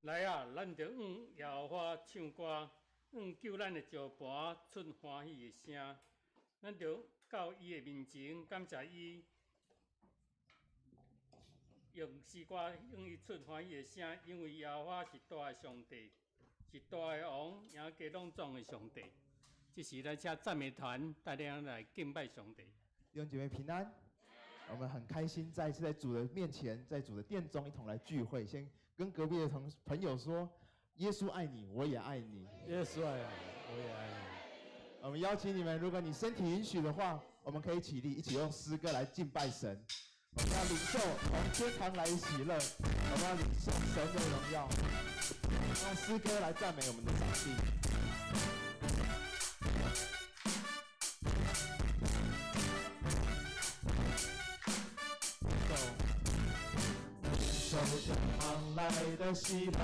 來啊，咱著向耶和華唱歌，向救咱的石磐出歡喜的聲。咱著到伊的面前感謝伊，用詩歌向伊出歡喜的聲，因為耶和華是大的上帝，是大的王，贏過攏總的上帝。這時咱請讚美團帶領來敬拜上帝。弟兄姐妹平安，我們很開心再次在主的面前，在主的殿中一同來聚會。先跟隔壁的同朋友說：耶穌愛你，我也愛你。耶穌愛我，我也愛你。我們邀請你們，如果你身體允許的話，我們可以起立，一起用詩歌來敬拜神。我們要領受從天堂來的喜樂，我們要領受神的榮耀，用詩歌來讚美我們的上帝。受天堂來的喜樂。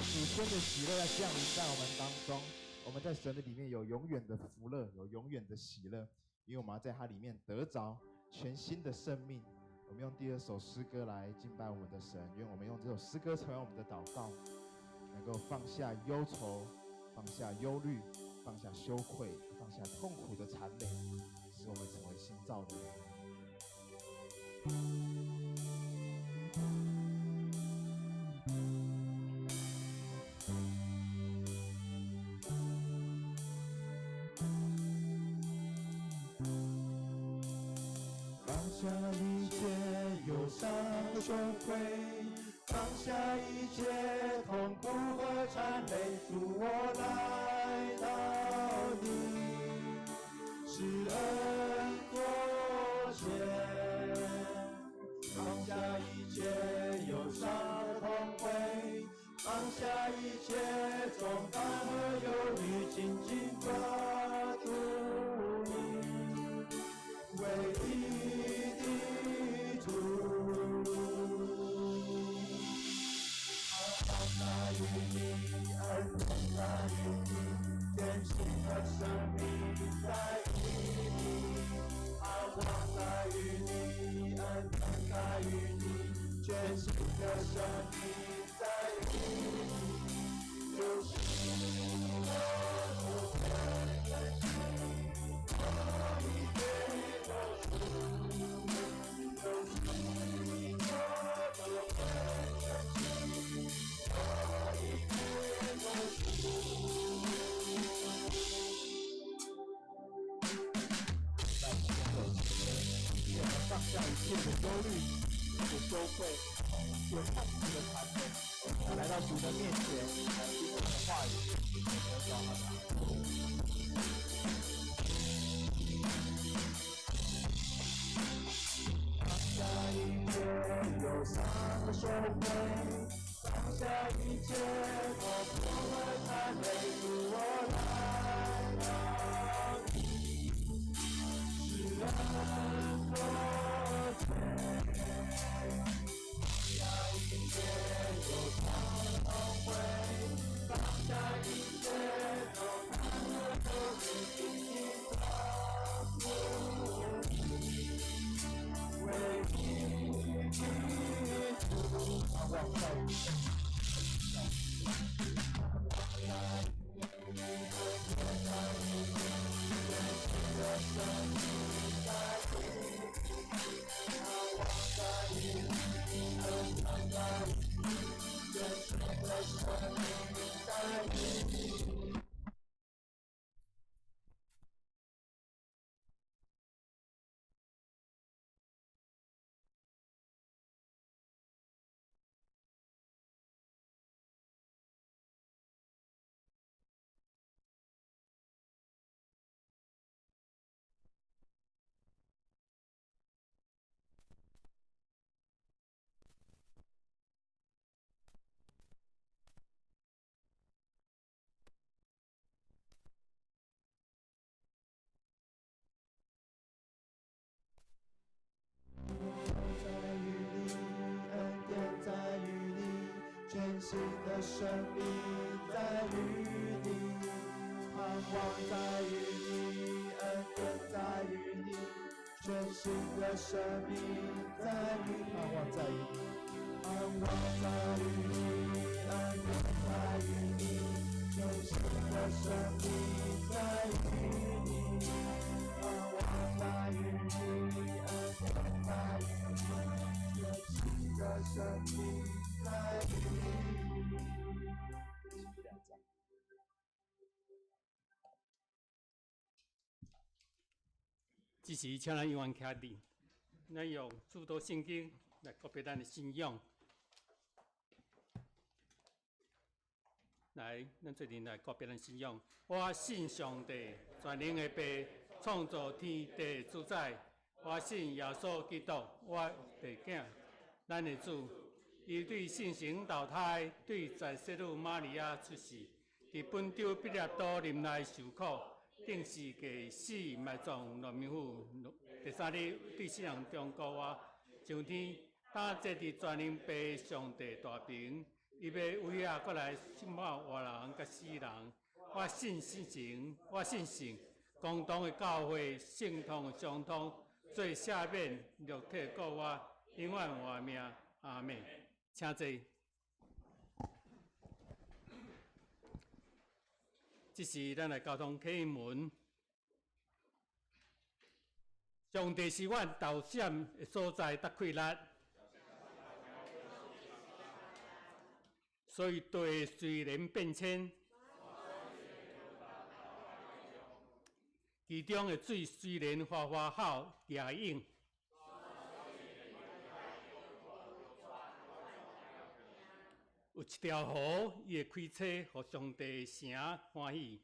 属天的喜樂要降臨在我們當中，我們在神的裡面有永遠的福樂，有永遠的喜樂，因為我們要在他裡面得著全新的生命。我們用第二首詩歌來敬拜我們的神，願我們用這首詩歌成為我們的禱告，能夠放下憂愁，放下憂慮，放下羞愧，放下痛苦的纏累，使我們成為新造的人。放下一切憂傷和羞愧，放下一切痛苦和纏累，主，我來到你施恩多虔，放下一切忧伤和痛悔，放下一切重担和忧虑，紧紧抓住你，唯一的主。盼望在于你，恩典在于你，全新的生命在于你。盼望在于你，恩典在于你，全新的生命在于你，就是我的全心，就是我的全心，一切在前头我们放下一切的忧虑、一切羞愧、一切痛苦的缠累，来到主的面前，来听他的话语，得着他的安慰。放下一切忧伤和羞愧，放下一切痛苦和缠累，主我来到你施恩座前。放下一切忧伤和痛悔，放下一切重担和忧虑，紧紧抓住你，唯一的主。盼望在于你，在于你，恩典在于你，全新的生命在于你，盼望在于你，恩典在于你，全新的生命在于盼望在于你，盼望在于你，恩典在于你，全新的生命在于你，盼望在于你，恩典在于你，全新的生命在于你。这时，请咱永远徛立，咱用主祷圣经来告别咱的信仰。来，咱做阵来告别咱信仰。我信上帝，全能的父，创造天地主宰。我信耶稣基督，我的囝，咱的主。伊对圣神投胎，对在圣女玛利亚出世，伫本丢彼拉多林内受苦，钉十架死埋葬，落冥府。第三日对死人中复活，上天，担坐伫全能父上帝大爿，伊欲为遐阁来审判活人佮死人。我信圣神，我信圣公同的教会，圣徒相通，罪赦免，肉体复活，永远活命。阿们。请坐。这时，咱来交通启门。上帝是阮投闪的所在，得气力。所以地虽然变迁，其中的水虽然哗哗吼举涌，有一条河，伊会开车，予上帝的城欢喜。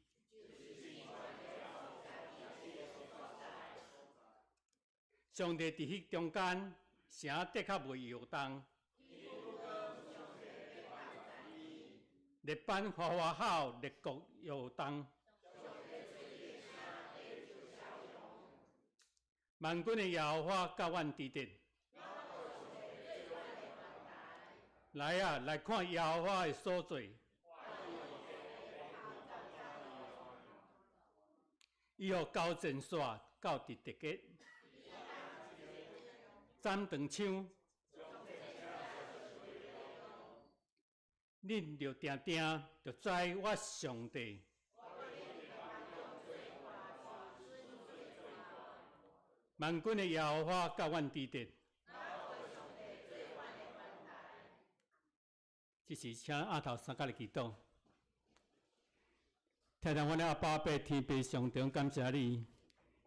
上帝佇彼中間，城的確袂搖動。列邦嘩嘩吼，列國搖動。萬軍的耶和華佮阮佇佇。來啊，來看耶和華的所作。伊予交戰煞到佇地極，斬長槍。恁著定定著知我上帝。萬軍的耶和華佮阮佇佇。這時請阿頭三角來祈禱。聽聽阮的阿爸伯天父上帝，感謝你，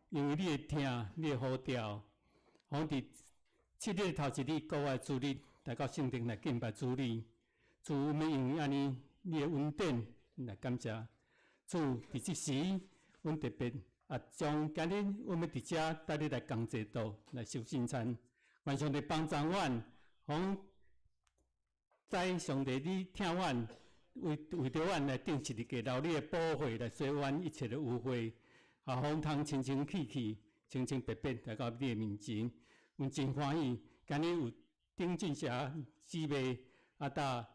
因為你的疼，你的呼召，予阮佇七日頭一日國外主日來到聖殿來敬拜主你。主，阮欲因為按呢，你的恩典來感謝。主，佇這時，阮特別啊，將今日阮欲佇遮帶你來共濟桌來受聖餐。願上帝幫助阮，予知上帝你疼阮，為為著阮來釘十字架流你的寶血來洗阮一切的污穢，啊，予阮通清清氣氣、清清白白來到你的面前。阮真歡喜，今日有丁俊霞姊妹，啊，搭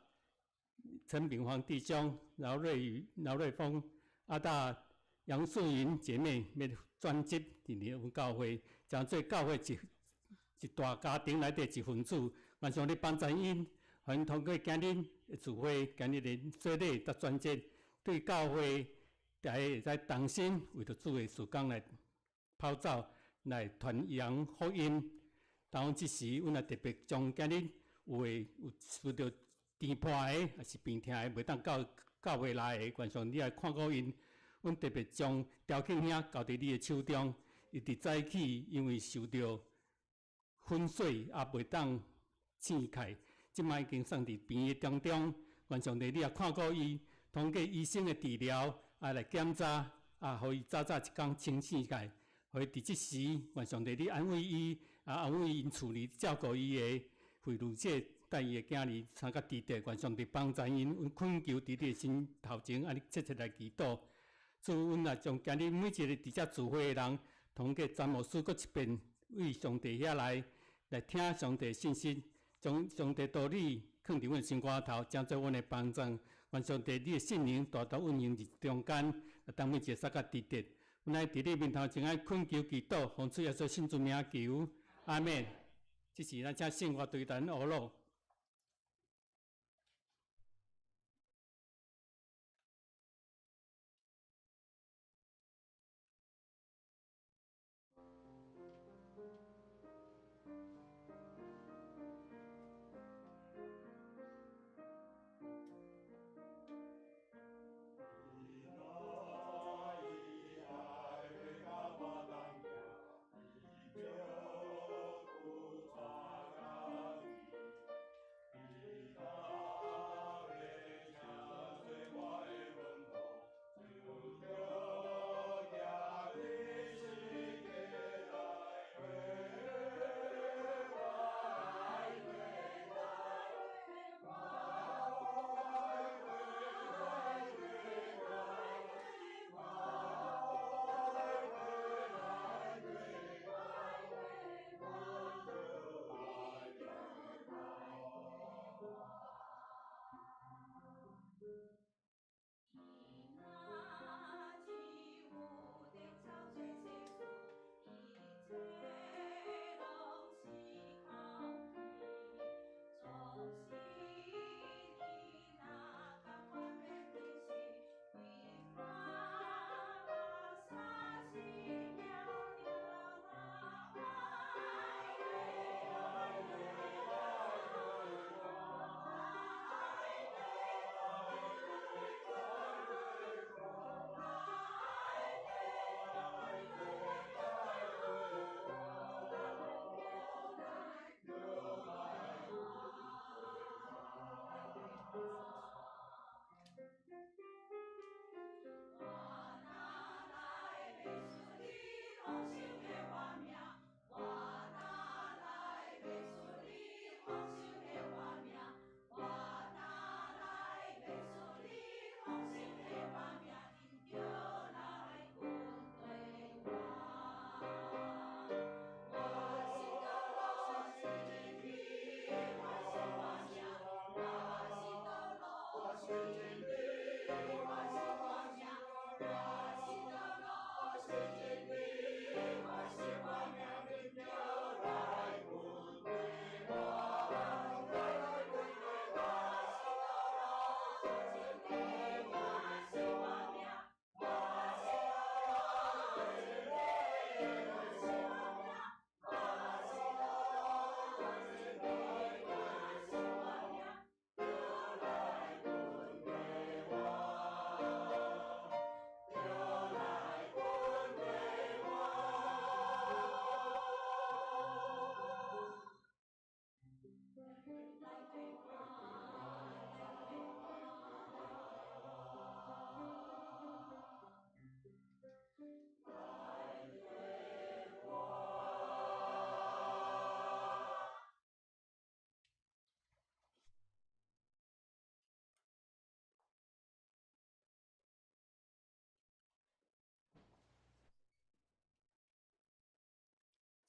陳炳煌弟兄、饒瑞宇、饒瑞峰，啊，搭楊素雲姐妹，欲轉職佇咧阮教會，成做教會一一大家庭內底一份子。願上帝幫助𪜶，予𪜶通過今日的聚會，今日的洗禮佮轉職，對教會大家會使同心為著主的事工來跑走，來傳揚福音。當這時，阮也特別將今日有的有受著甜破的，抑是病痛的，袂當到教會來的，願上帝來看顧𪜶。阮特別將刁慶兄交佇你的手中，伊佇早起因為受著昏睡，也袂當醒開，這擺已經送佇病院當中。願上帝你也看顧伊，通過醫生的治療，啊來檢查，啊，予伊早早一工清醒來。予伊佇這時，願上帝你安慰伊，啊安慰𪜶厝裡照顧伊的惠如姐，帶伊的囝兒參佮弟弟，願上帝幫助𪜶，阮懇求佇你的心頭前，按呢切切來祈禱。主，阮也將今日每一个佇遮聚會的人，通過詹牧師閣一遍，為上帝遐來來聽上帝信息，將上帝道理囥佇阮心肝頭，成做阮的幫助。願上帝你的聖靈大大運行佇中間，當每一个煞較值得。阮愛佇你面頭前愛懇求祈禱，奉主耶穌聖主名求，阿們。這時咱請聖樂隊彈奧樂。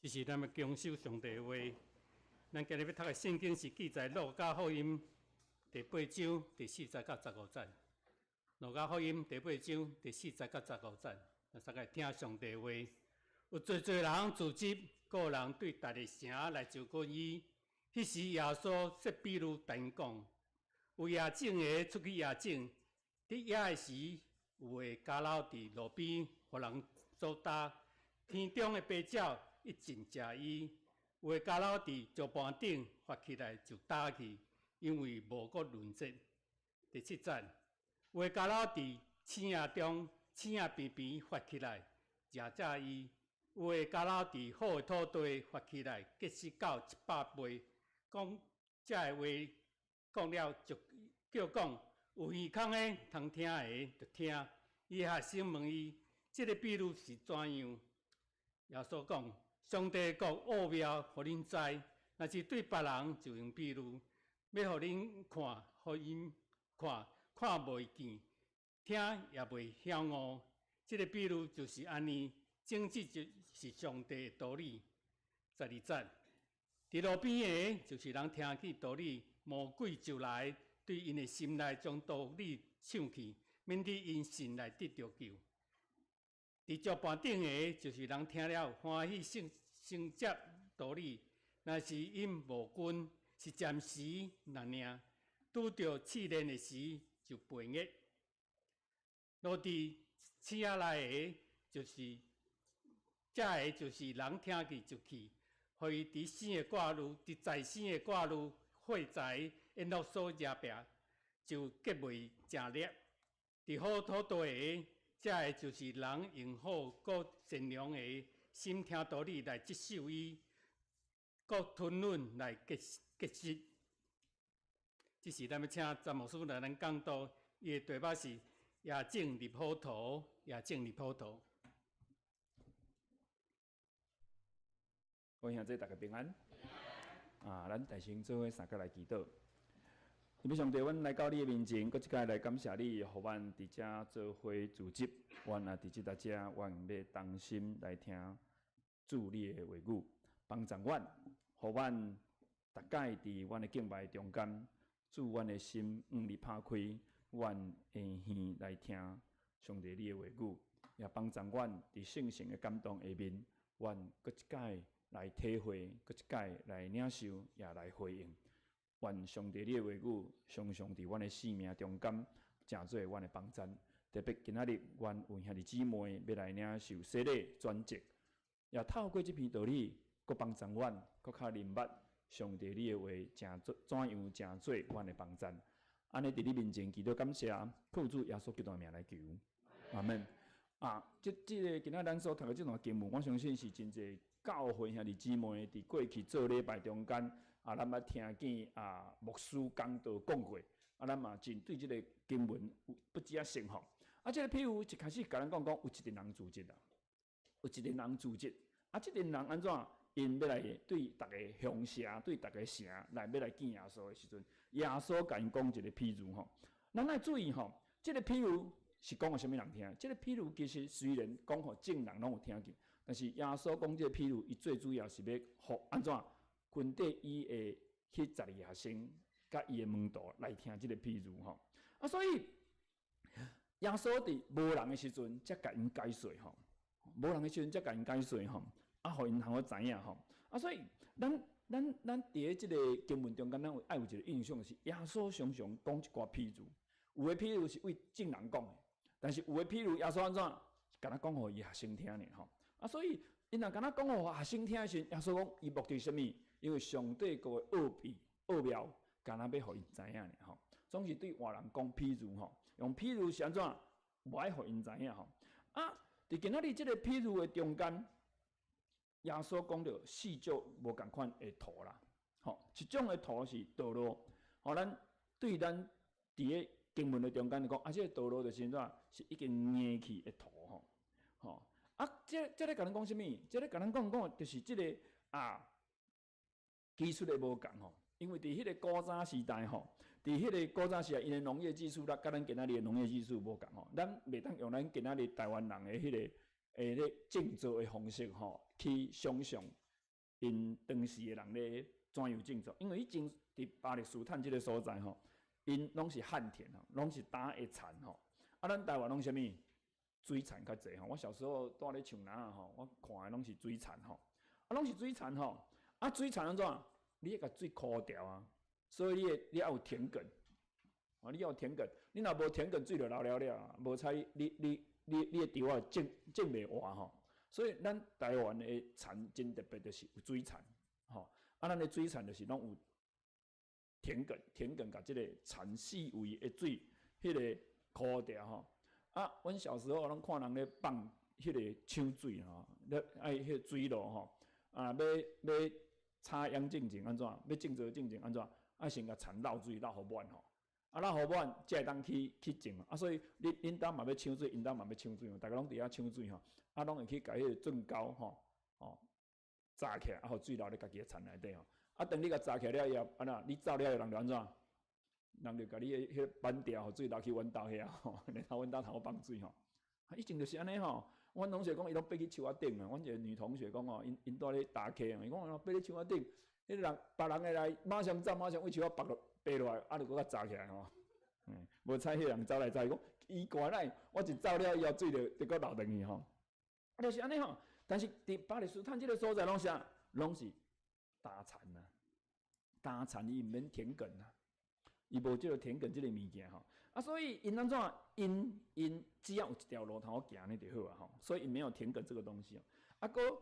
這是咱欲謹守上帝的話。咱今日欲讀的聖經是記載路加福音第八章第四節到十五節。路加福音第八章第四節到十五節，咱大家聽上帝話。有濟濟人聚集，閣有人對逐个城來就近伊。彼時耶穌設比喻對𪜶講：有野種的出去野種，佇野的時，有的交落佇路邊，予人糟踏，天中的飛鳥一進食伊；有的交落佇石盤頂，發起來就焦去，因為無閣嫩節。第七節，有的交落佇刺仔中，刺仔邊邊發起來，食食伊；有的交落佇好的土地，發起來結實到一百倍。講這个話講了，就叫講有耳孔的通聽的就聽。伊的學生問伊：這个比喻是怎樣？耶穌講：上帝的國奧妙，予恁知；若是對別人，就用比喻，欲予恁看，予𪜶看，看袂見；聽也袂曉悟。這个比喻就是按呢，種子就是上帝的道理。十二節，佇路邊的，就是人聽見道理，魔鬼就來對𪜶的心內將道理搶去，免得𪜶信來得著救。佇石盤頂的，就是人聽了歡喜承承接道理，若是𪜶無根，是暫時爾爾，拄著試煉的時就背逆。落佇刺仔內的，就是這个就是人聽見就去，予伊佇生的掛慮，佇財生的掛慮、貨財、宴樂所惹拚，就結袂成粒。佇好土地的，這个就是人用好閣善良的心聽道理來接受伊，閣吞忍來結結實。這時咱欲請詹牧師來咱講道，伊的題目是野種入好土，野種入好土。各位兄弟，大家平安。啊，咱大聲做伙三個來祈禱。天父上帝，阮來到你的面前，閣一擺來感謝你，予阮佇遮做伙聚集。阮也佇這搭遮，阮欲同心來聽主你的話語，幫助阮，予阮逐擺佇阮的敬拜中間，主阮的心向你拍開，阮的耳來聽上帝你的話語，也幫助阮佇聖神的感動下面，阮閣一擺來體會，閣一擺來領受，也來回應。願上帝你的話語，常常佇阮的生命中間，成做阮的幫贊。特別今仔日，阮有兄弟姊妹欲來領受洗禮轉籍，也透過這篇道理，閣幫助阮，閣較明白上帝你的話，成做怎樣成做阮的幫贊。按呢佇你面前祈禱感謝，靠主耶穌基督的名來求，阿們。啊，這這个今仔咱所讀的這段經文，我相信是真濟教會兄弟姊妹佇過去做禮拜中間。啊，咱捌聽見啊牧師講道講過，啊，咱嘛真對這个經文有不止仔熟吼。啊，這个譬如一開始共咱講講，有一群人聚集啦，有一群人聚集，啊，這群人按怎？𪜶欲來對逐个鄉社，對逐个城來欲來見耶穌的時陣，耶穌共𪜶講一个譬喻吼。咱愛注意吼，這个譬喻是講予啥物人聽？這个譬喻其實雖然講予眾人攏有聽見，但是耶穌講這个譬喻，伊最主要是欲予按怎？跟綴伊的彼十二學生，佮伊的門徒來聽這个譬喻吼。啊，所以耶穌佇無人的時陣，才共𪜶解說吼。無人的時陣，才共𪜶解說吼。啊，予𪜶通好知影吼。啊，所以咱咱咱佇咧這个經文中間，咱有愛有一個印象是，耶穌常常講一寡譬喻，有的譬喻是為眾人講的，但是有的譬喻耶穌按怎，敢若講予伊學生聽爾吼。啊，所以伊若敢若講予學生聽的時陣，耶穌講伊目的是啥物？因為上帝國的奧秘、奧妙，敢若欲予𪜶知影爾吼。總是對外人講譬喻吼，用譬喻是按怎，無愛予𪜶知影吼。啊，佇今仔日這个譬喻的中間，耶穌講著四種無仝款的土啦，吼，一種的土是道路，吼，咱對咱佇咧經文的中間就講，啊，這个道路就是按怎，是已經硬去的土吼，吼，啊，這這咧共咱講啥物？這咧共咱講講，就是這个啊。技術的無仝吼，因為佇彼个古早時代吼，佇彼个古早時代，𪜶的農業技術啦，佮咱今仔日的農業技術無仝吼，咱袂當用咱今仔日台灣人的彼个咧種作的方式吼，去想像 𪜶當時的人咧怎樣種作，因為以前佇巴勒斯坦這个所在吼，𪜶攏是旱田吼，攏是乾的田吼。啊，咱台灣攏啥物？水田較濟吼。我小時候蹛咧樹林仔吼，我看的攏是水田吼。啊，攏是水田吼。啊，水田按怎？你愛共水枯掉啊，所以你愛有田埂。啊，你愛有田埂，你若無田埂，水就流了了，無彩你的稻仔種袂活吼。所以咱台灣的田真特別，就是有水田，吼。啊，咱的水田就是攏有田埂，田埂共這个田四圍的水，彼个枯掉吼。啊，阮小時候攏看人咧放彼个搶水吼，咧愛彼个水路吼，啊，欲插秧進前按怎？欲種稻進前按怎？啊，先共田漏水漏予滿吼。啊，漏予滿才會當去種啊，所以恁兜嘛欲搶水，𪜶兜嘛欲搶水吼，逐家攏佇遐搶水吼，啊，攏會去共彼个圳溝吼，吼，閘起來，啊，予水流咧家己的田內底吼。啊，當你共閘起來了以後，按怎？你走了以後，人就按怎？人就共你的彼个板掉，予水流去阮兜遐吼，然後阮兜通好放水吼。啊，以前就是按呢吼。阮同學講，伊攏爬去樹仔頂啊。阮一个女同學講吼，𪜶蹛咧礁溪啊，伊講爬咧樹仔頂，彼个人別人會來，馬上走，馬上對樹仔拔落爬落來，啊，就閣共閘起來吼。嗯，無彩彼个人走來走去，講奇怪哪會，我一走了以後，水就閣流轉去吼。啊，就是按呢吼。但是佇巴勒斯坦這个所在攏啥？攏是乾田啊，乾田伊毋免田埂啊，伊無這个田埂這个物件吼。啊，所以𪜶按怎？𪜶只要有一條路通好行呢就好啊吼。所以𪜶沒有田埂這个東西。啊，閣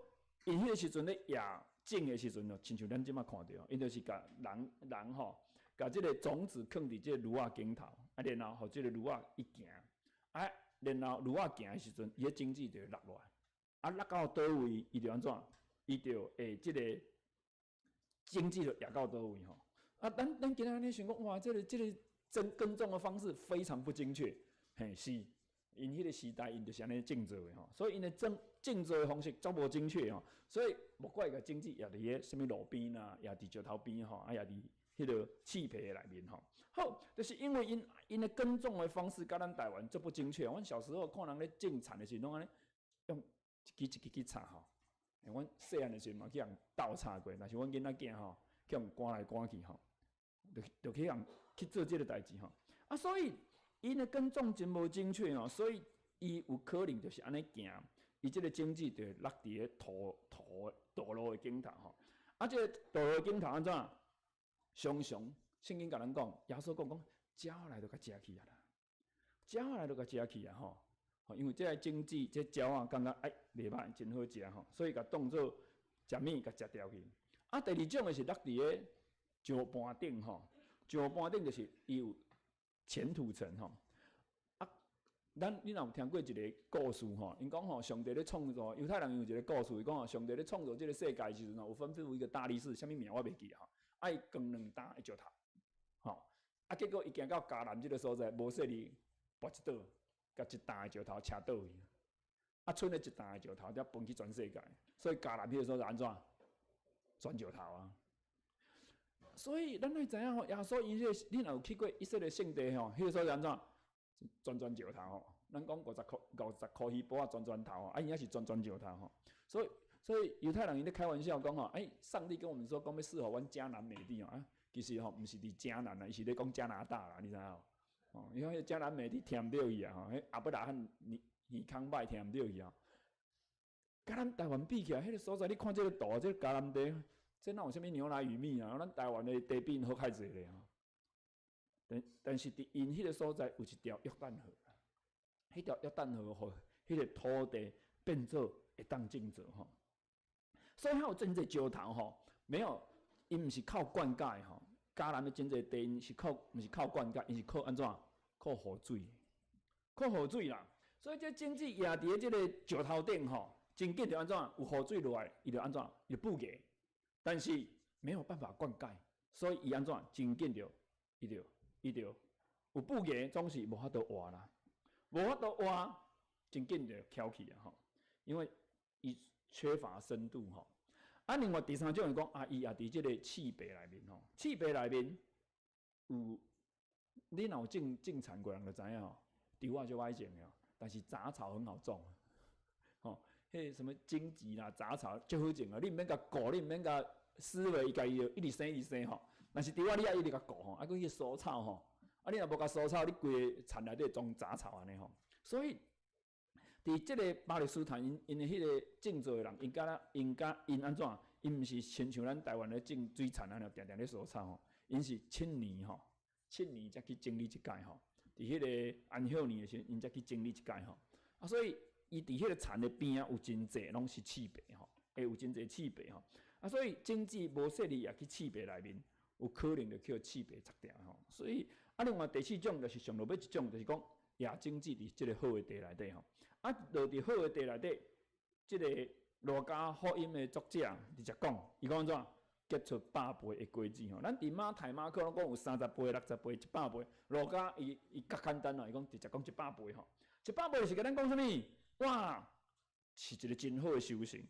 𪜶彼个時陣咧野種的時陣哦，親像咱這馬看著，𪜶就是共人人吼，共這个種子囥佇這个驢仔頂頭，啊，然後予這个驢仔一行，啊，然後驢仔行的時陣，伊的種子就會落落來，啊，落到佗位，伊就按怎？伊就會這个種子就掖到佗位吼。啊，咱今仔按呢想講，哇，這个耕種的方式非常不精確，嘿，是，𪜶彼个時代𪜶就是按呢種作的吼，所以𪜶的種作的方式足無精確吼，所以莫怪共種子掖佇个啥物路邊啦，掖佇石頭邊吼，啊，掖佇彼个刺皮的內面吼。好，就是因為𪜶的耕種的方式佮咱台灣足不精確。阮小時候看人咧種田的時陣，攏按呢用一支一支去插吼。阮細漢的時陣嘛去予人倒插過，但是阮囡仔囝吼，去予人趕來趕去吼，就去予人去做這个代誌吼。啊，所以𪜶的耕種真無精確吼，所以伊有可能就是按呢行，伊這个種子就會落佇咧土道路的頂頭吼。啊，這个道路的頂頭按怎？常常聖經共咱講，耶穌講講，鳥來就共食去啊啦，鳥來就共食去啊吼。因為這个種子，這鳥仔感覺哎袂䆀，真好食吼，所以共當做食物共食掉去。啊，第二種的是落佇咧石盤頂吼，石盤頂就是伊有淺土層吼。啊，你若有聽過一个故事吼？𪜶講吼，上帝咧創造猶太人有一个故事，伊講吼，上帝咧創造這个世界的時陣吼，有吩咐一個大力士，啥物名我袂記吼，愛扛兩擔的石頭，吼，啊，結果伊行到迦南這个所在，無細膩跋一倒，共一擔的石頭車倒去，啊，賰了一擔的石頭，才分去全世界。所以迦南彼个所在按怎？全石頭啊！所以咱愛知影吼，耶穌伊彼个，你若有去過以色列聖地吼，彼个所在按怎？全全石頭吼。咱講50塊魚脯仔全全頭吼，啊，伊遐是全全石頭吼。所以猶太人𪜶咧開玩笑講吼，哎，上帝跟我們說講欲賜予阮迦南美地吼，啊，其實吼毋是佇迦南啦，伊是咧講加拿大啦，你知影無？哦，因為迦南美地聽毋著去啊，吼，彼亞伯拉罕耳孔歹聽毋著去啊。佮咱台灣比起來，彼个所在你看這个圖，這个迦南地，這哪有啥物牛奶與蜜啊？咱台灣的地比𪜶好較濟咧吼。但是佇𪜶彼个所在有一條約旦河，彼條約旦河，予彼个土地變做會當種作吼。所以遐有真濟石頭吼，沒有，伊毋是靠灌溉吼。迦南的真濟地，𪜶是靠，毋是靠灌溉，𪜶是靠按怎？靠雨水，靠雨水啦。所以這種子掖佇咧這个石頭頂吼，真緊就按怎？有雨水落來，伊就按怎？伊就布芽，但是沒有辦法灌溉，所以伊按怎？真緊就，伊就有布芽，總是無法度活啦，無法度活，真緊就翹起啊吼，因為伊缺乏深度吼。啊，另外第三種是講啊，伊也佇這个刺皮內面吼，刺皮內面有，你若有種田過人就知影吼，稻仔就歹種的，但是雜草很好種，吼，彼个啥物荆棘啦、雜草足好種啊，你毋免共顧，你毋免共施肥，伊家己就一直生一直生吼。但是除啊，你愛一直共顧吼，啊，閣去除草吼，啊，你若無共除草，你規个田內底種雜草按呢吼。所以，佇這个巴勒斯坦，𪜶𪜶的彼个種作的人，𪜶敢若𪜶敢𪜶按怎？𪜶毋是親像咱台灣咧種水田按呢，定定咧除草吼。𪜶是7年吼，七年才去整理一擺吼。佇彼个安息年的時陣，𪜶才去整理一擺吼。啊，所以伊佇彼个田的邊仔有真濟攏是刺柏吼，會有真濟刺柏吼。啊，所以種子無細膩也去刺柏內面，有可能就去予刺柏插掉吼。所以啊，另外第四種就是上落尾一種，就是講野種子佇這个好的地內底吼。啊，落佇好的地內底，這个路加福音的作者直接講，伊講按怎？結出百倍的果子吼。咱佇馬太、馬可攏講有30倍、60倍、100倍，路加伊伊較簡單啦，伊講直接講一百倍吼。一百倍是共咱講啥物？哇，是一个真好的收成。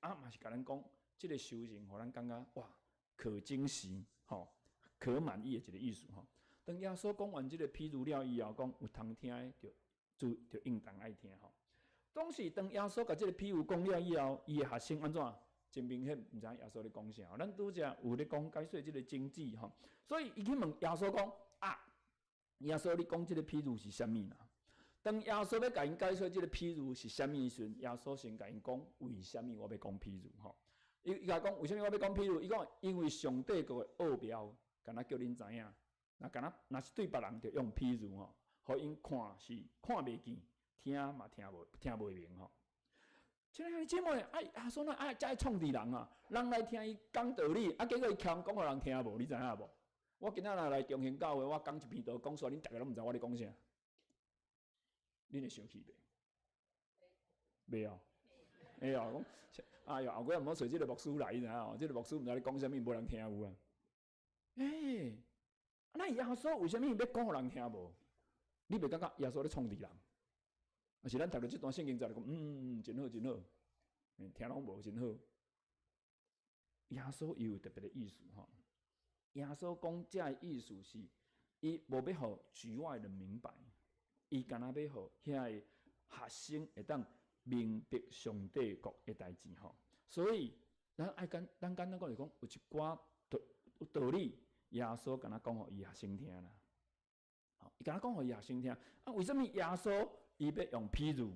啊，嘛是共咱講，這个收成予咱感覺哇，可驚喜吼，可滿意的一个意思吼。當耶穌講完這个譬喻了以後，講有通聽的就就就應當愛聽吼。當時當耶穌共這个譬喻講了以後，伊的學生按怎？真明顯毋知影耶穌咧講啥。咱拄才有咧講解說這个種子吼，所以伊去問耶穌講啊，耶穌你講這个譬喻是啥物啦？當耶穌欲共𪜶解說這个譬喻是啥物的時陣，耶穌先共𪜶講為啥物我欲講譬喻吼。伊伊共講為啥物我欲講譬喻？伊講因為上帝國的奧妙，敢若叫恁知影。若敢若若是對別人，就用譬喻吼，予𪜶看是看袂見，聽嘛聽無聽袂明吼。親愛的姊妹，啊耶穌哪愛遮愛創治人啊？人來聽伊講道理，啊結果伊講講予人聽無，你知影無？我今仔若來中興教會，我講一篇道講煞，恁逐个攏毋知我咧講啥，恁會生氣袂？袂哦，會哦，講，哎喲，後擺毋好揣這个牧師來，你知影哦？這个牧師毋知咧講啥物，無人聽有啊。欸，那耶穌為啥物欲講予人聽無？你袂感覺耶穌咧創治人？啊是咱讀著這段聖經就來講，嗯，真好真好，聽攏無真好。耶穌伊有特別的意思吼。耶穌講這个意思是，伊無欲予局外人明白，伊敢若欲予遐个學生會當明白上帝國的代誌吼。所以，咱愛簡咱簡單講就講，有一寡道道理，耶穌敢若講予伊學生聽啦。吼，伊敢若講予伊學生聽。啊，為啥物耶穌伊欲用譬喻？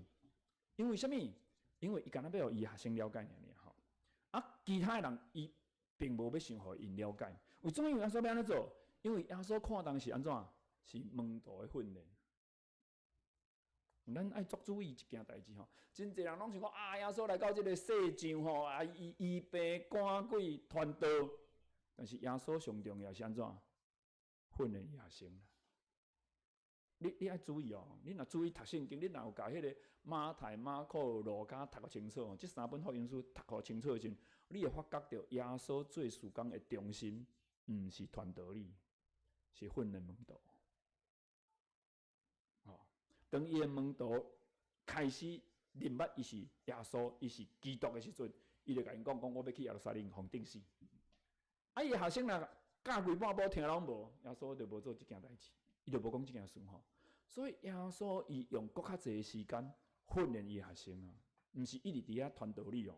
因為啥物？因為伊敢若欲予伊學生了解爾爾吼。啊，其他的人伊並無欲想予𪜶了解。為怎樣耶穌欲按呢做？因為耶穌看重是按怎？是門徒的訓練。咱愛足注意一件代誌吼，真濟人攏想講啊，耶穌來到這个世上吼，啊，伊醫病趕鬼傳道，但是耶穌上重要是按怎？訓練學生。你你愛注意哦，你若注意讀聖經，你若有共彼个馬太、馬可、路加讀予清楚哦，這三本福音書讀予清楚的時陣，你會發覺著耶穌做事工的中心，毋是傳道理，是訓練門徒。哦，當伊的門徒開始認捌伊是耶穌，伊是基督的時陣，伊就共𪜶講講，我欲去耶路撒冷予釘死。啊，伊的學生若教規半晡聽攏無，耶穌就無做這件代誌，伊就無講這件事吼。所以耶穌伊用閣較濟的時間訓練伊的學生啊，毋是一直佇遐傳道理哦。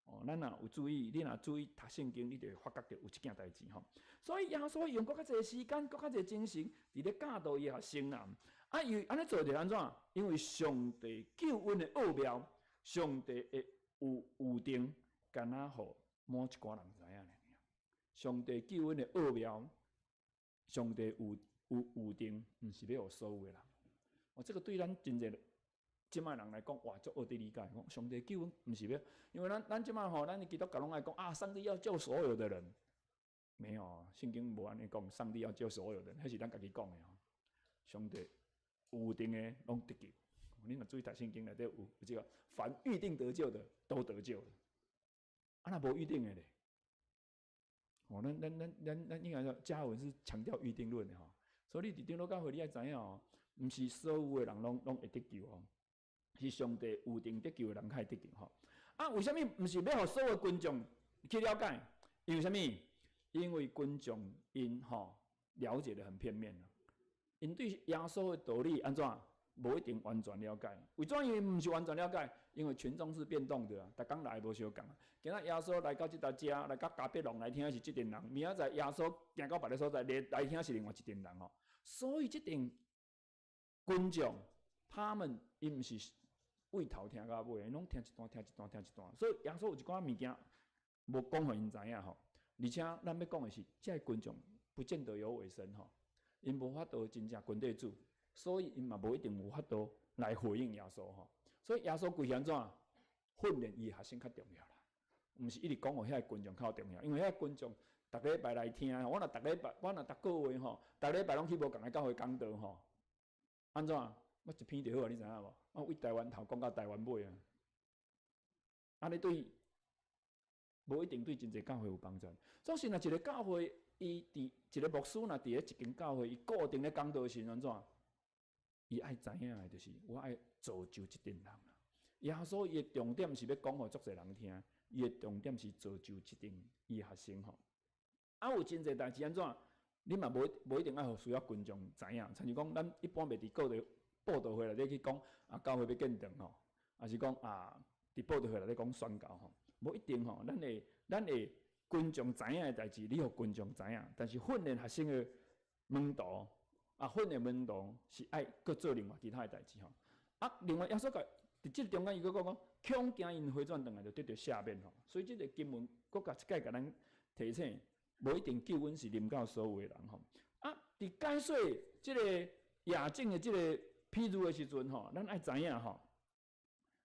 哦，咱若有注意，你若注意讀聖經，你就會發覺著有這件代誌吼。所以耶穌用閣較濟時間、閣較濟精神，佇咧教導伊的學生啦。啊，伊按呢做是按怎？因為上帝救恩的奧妙，上帝的預預定，敢若予某一寡人知影爾。上帝救恩的奧妙，上帝有有預定，毋是欲予所有的人。哦，這个對咱真濟這擺人來講，哇，足學得理解。講上帝救恩毋是欲，因為咱咱這擺吼，咱的基督教攏愛講啊，上帝要救所有的人。沒有，聖經無按呢講，上帝要救所有的人，彼是咱家己講的吼。上帝預定的攏得救。你若注意讀聖經內底有有這个，凡預定得救的都得救了。啊，若無預定的咧？哦，咱咱咱咱咱應該說，加爾文是強調預定論的吼。所以你佇長老教會，你愛知影哦，毋是所有的人攏攏會得救哦，是上帝預定得救的人才會得救吼。啊，為啥物毋是欲予所有群眾去了解？因為啥物？因為群眾𪜶吼了解得很片面啦，𪜶對耶穌的道理按怎無一定完全了解。為怎樣毋是完全了解？因為群眾是變動的啊，逐工來無相仝。今仔耶穌來到這搭遮，來到迦百農來聽是這陣人，明仔載耶穌行到別个所在來來聽是另外一陣人吼。所以這陣群眾，他們𪜶毋是對頭聽到尾，𪜶攏聽一段，聽一段，聽一段。所以耶穌有一寡物件無講予𪜶知影吼。而且咱欲講的是，這个群眾不見得有委身吼，𪜶無法度真正跟綴主，所以𪜶嘛無一定有法度來回應耶穌吼。所以耶穌規氣按怎訓練伊的學生較重要啦，毋是一直講予遐个群眾較重要，因為遐个群眾逐禮拜來聽，我若逐禮拜，我若逐個月吼，逐禮拜攏去無仝个教會講道吼，按怎？我一篇就好啊，你知影無？我對台灣頭講到台灣尾啊，按呢對無一定對真濟教會有幫助。總是若一個教會，伊佇一個牧師若佇咧一間教會，伊固定咧講道時按怎？伊愛知影的就是我愛造就這陣人啦。耶穌伊的重點是欲講予足濟人聽，伊的重點是造就這陣伊學生吼。啊，有真濟代誌按怎？你嘛無無一定愛予需要群眾知影，親像講咱一般袂佇報道佈道會內底去講啊，教會欲建堂吼，抑是講啊，佇佈道會內底講宣教吼，無一定吼。咱會咱會群眾知影的代誌，你予群眾知影，但是訓練學生的門徒啊，訓練門徒是愛閣做另外其他的代誌吼。啊，另外耶穌共佇這個中間伊閣講講，恐驚𪜶回轉轉來就得著赦免吼。所以這個經文閣共一擺共咱提醒，無一定救恩是臨到所有的人吼。啊，佇解說這個夜種的這個譬喻的時陣吼，咱愛知影吼，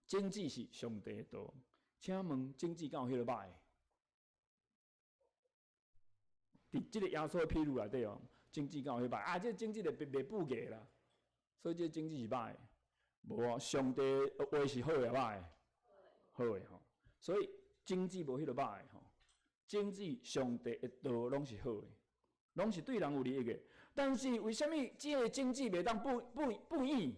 種子是上帝的道。請問種子敢有彼个歹？佇這個耶穌的譬喻內底哦，種子敢有彼歹？啊，這個種子就袂袂布芽啦，所以這個種子是歹的。無啊，上帝的話是好的歹的？好的吼。所以種子無彼个歹的吼。種子上帝的道攏是好的，攏是對人有利益的。但是為啥物這个種子袂當布布布應？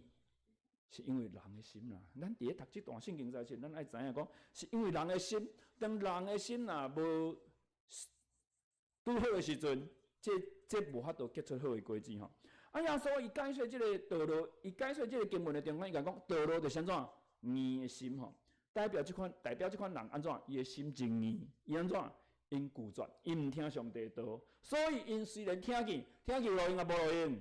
是因為人的心啦。咱佇咧讀這段聖經時陣，咱愛知影講，是因為人的心。當人的心若無拄好的時陣，這這無法度結出好的果子吼。啊，耶穌伊解說這个道路，伊解說這个經文的中間，伊共講道路就是按怎硬的心吼，代表這款代表這款人按怎，伊的心真硬，伊按怎？𪜶拒絕，𪜶毋聽上帝的道，所以𪜶雖然聽見，聽見有路用抑無路用？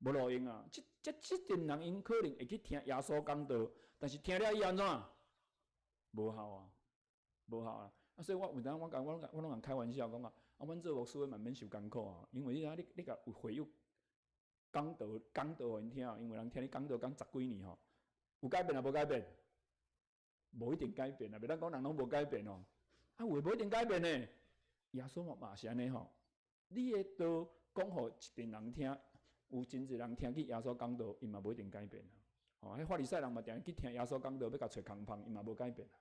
無路用啊！這這這陣人𪜶可能會去聽耶穌講道，但是聽了以後按怎？無效啊，無效啊！啊，所以我有當我共我攏我攏共開玩笑講啊，啊，阮做牧師的嘛免受艱苦啊，因為你知影你你共有會友講道講道予𪜶聽，因為人聽你講道講十幾年吼，有改變抑無改變？無一定改變啊，袂當講人攏無改變哦。啊，有的無一定改變呢。耶穌嘛嘛是按呢吼，你的道講予一陣人聽，有真濟人聽見耶穌講道，伊嘛無一定改變啊。吼，彼法利賽人嘛定定去聽耶穌講道，欲共揣空縫，伊嘛無改變啊。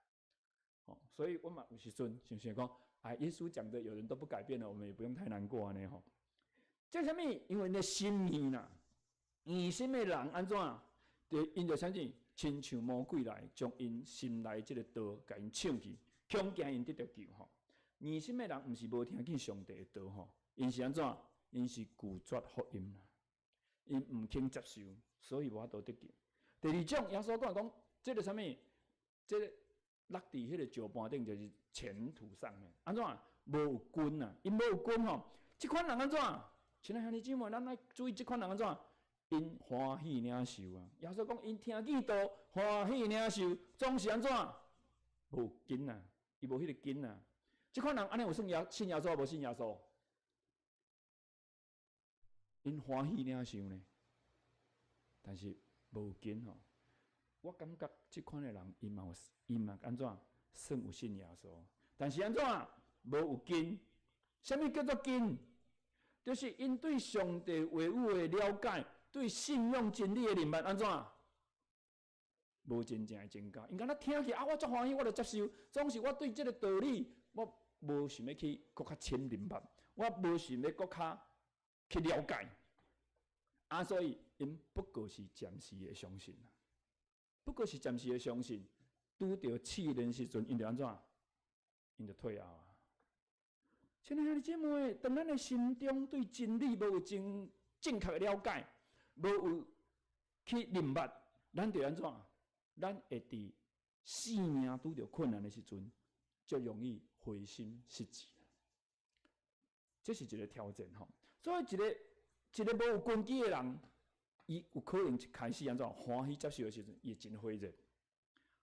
吼，所以阮嘛有時陣想想講，哎，耶穌講的有人都不改變了，我們也不用太難過按呢吼。這啥物？因為𪜶的心硬啦，硬心的人按怎？就𪜶就相信，親像魔鬼來將𪜶心內這个道共𪜶搶去，恐驚𪜶得著救吼。硬心的人毋是無聽見上帝的道吼，𪜶是按怎？𪜶是拒絕福音啦，𪜶毋肯接受，所以無法度得救。第二種，耶穌講講，這個啥物？這個落佇彼個石盤頂，就是淺土上面，按怎？無有根啊，𪜶無有根吼。這款人按怎？親愛兄弟姊妹，咱愛注意這款人按怎？𪜶歡喜領受啊！耶穌講，𪜶聽見道，歡喜領受，總是按怎？無根啊，伊無彼個根啊。這款人按呢有算耶信耶穌無信耶穌？𪜶歡喜領受呢，但是無根吼。我感覺這款的人，伊嘛有，伊嘛按怎算有信耶穌？但是按怎無有根？啥物叫做根？就是𪜶對上帝話語的了解，對信仰真理的認捌按怎？無真正的增加。𪜶敢若聽起啊，我足歡喜，我就接受。總是我對這個道理，我無想欲去閣較深認捌，我無想欲閣較去了解。啊，所以𪜶不過是暫時的相信，不過是暫時的相信。拄著試煉時陣，𪜶就按怎？𪜶就退後啊。親愛兄弟姊妹，當咱的心中對真理無有真正確的了解，無有去認捌，咱就按怎？咱會佇生命拄著困難的時陣，足容易灰心失志。這是一個挑戰吼。所以一個一個無有根基的人，伊有可能一開始按怎歡喜接受的時陣，伊會真火熱。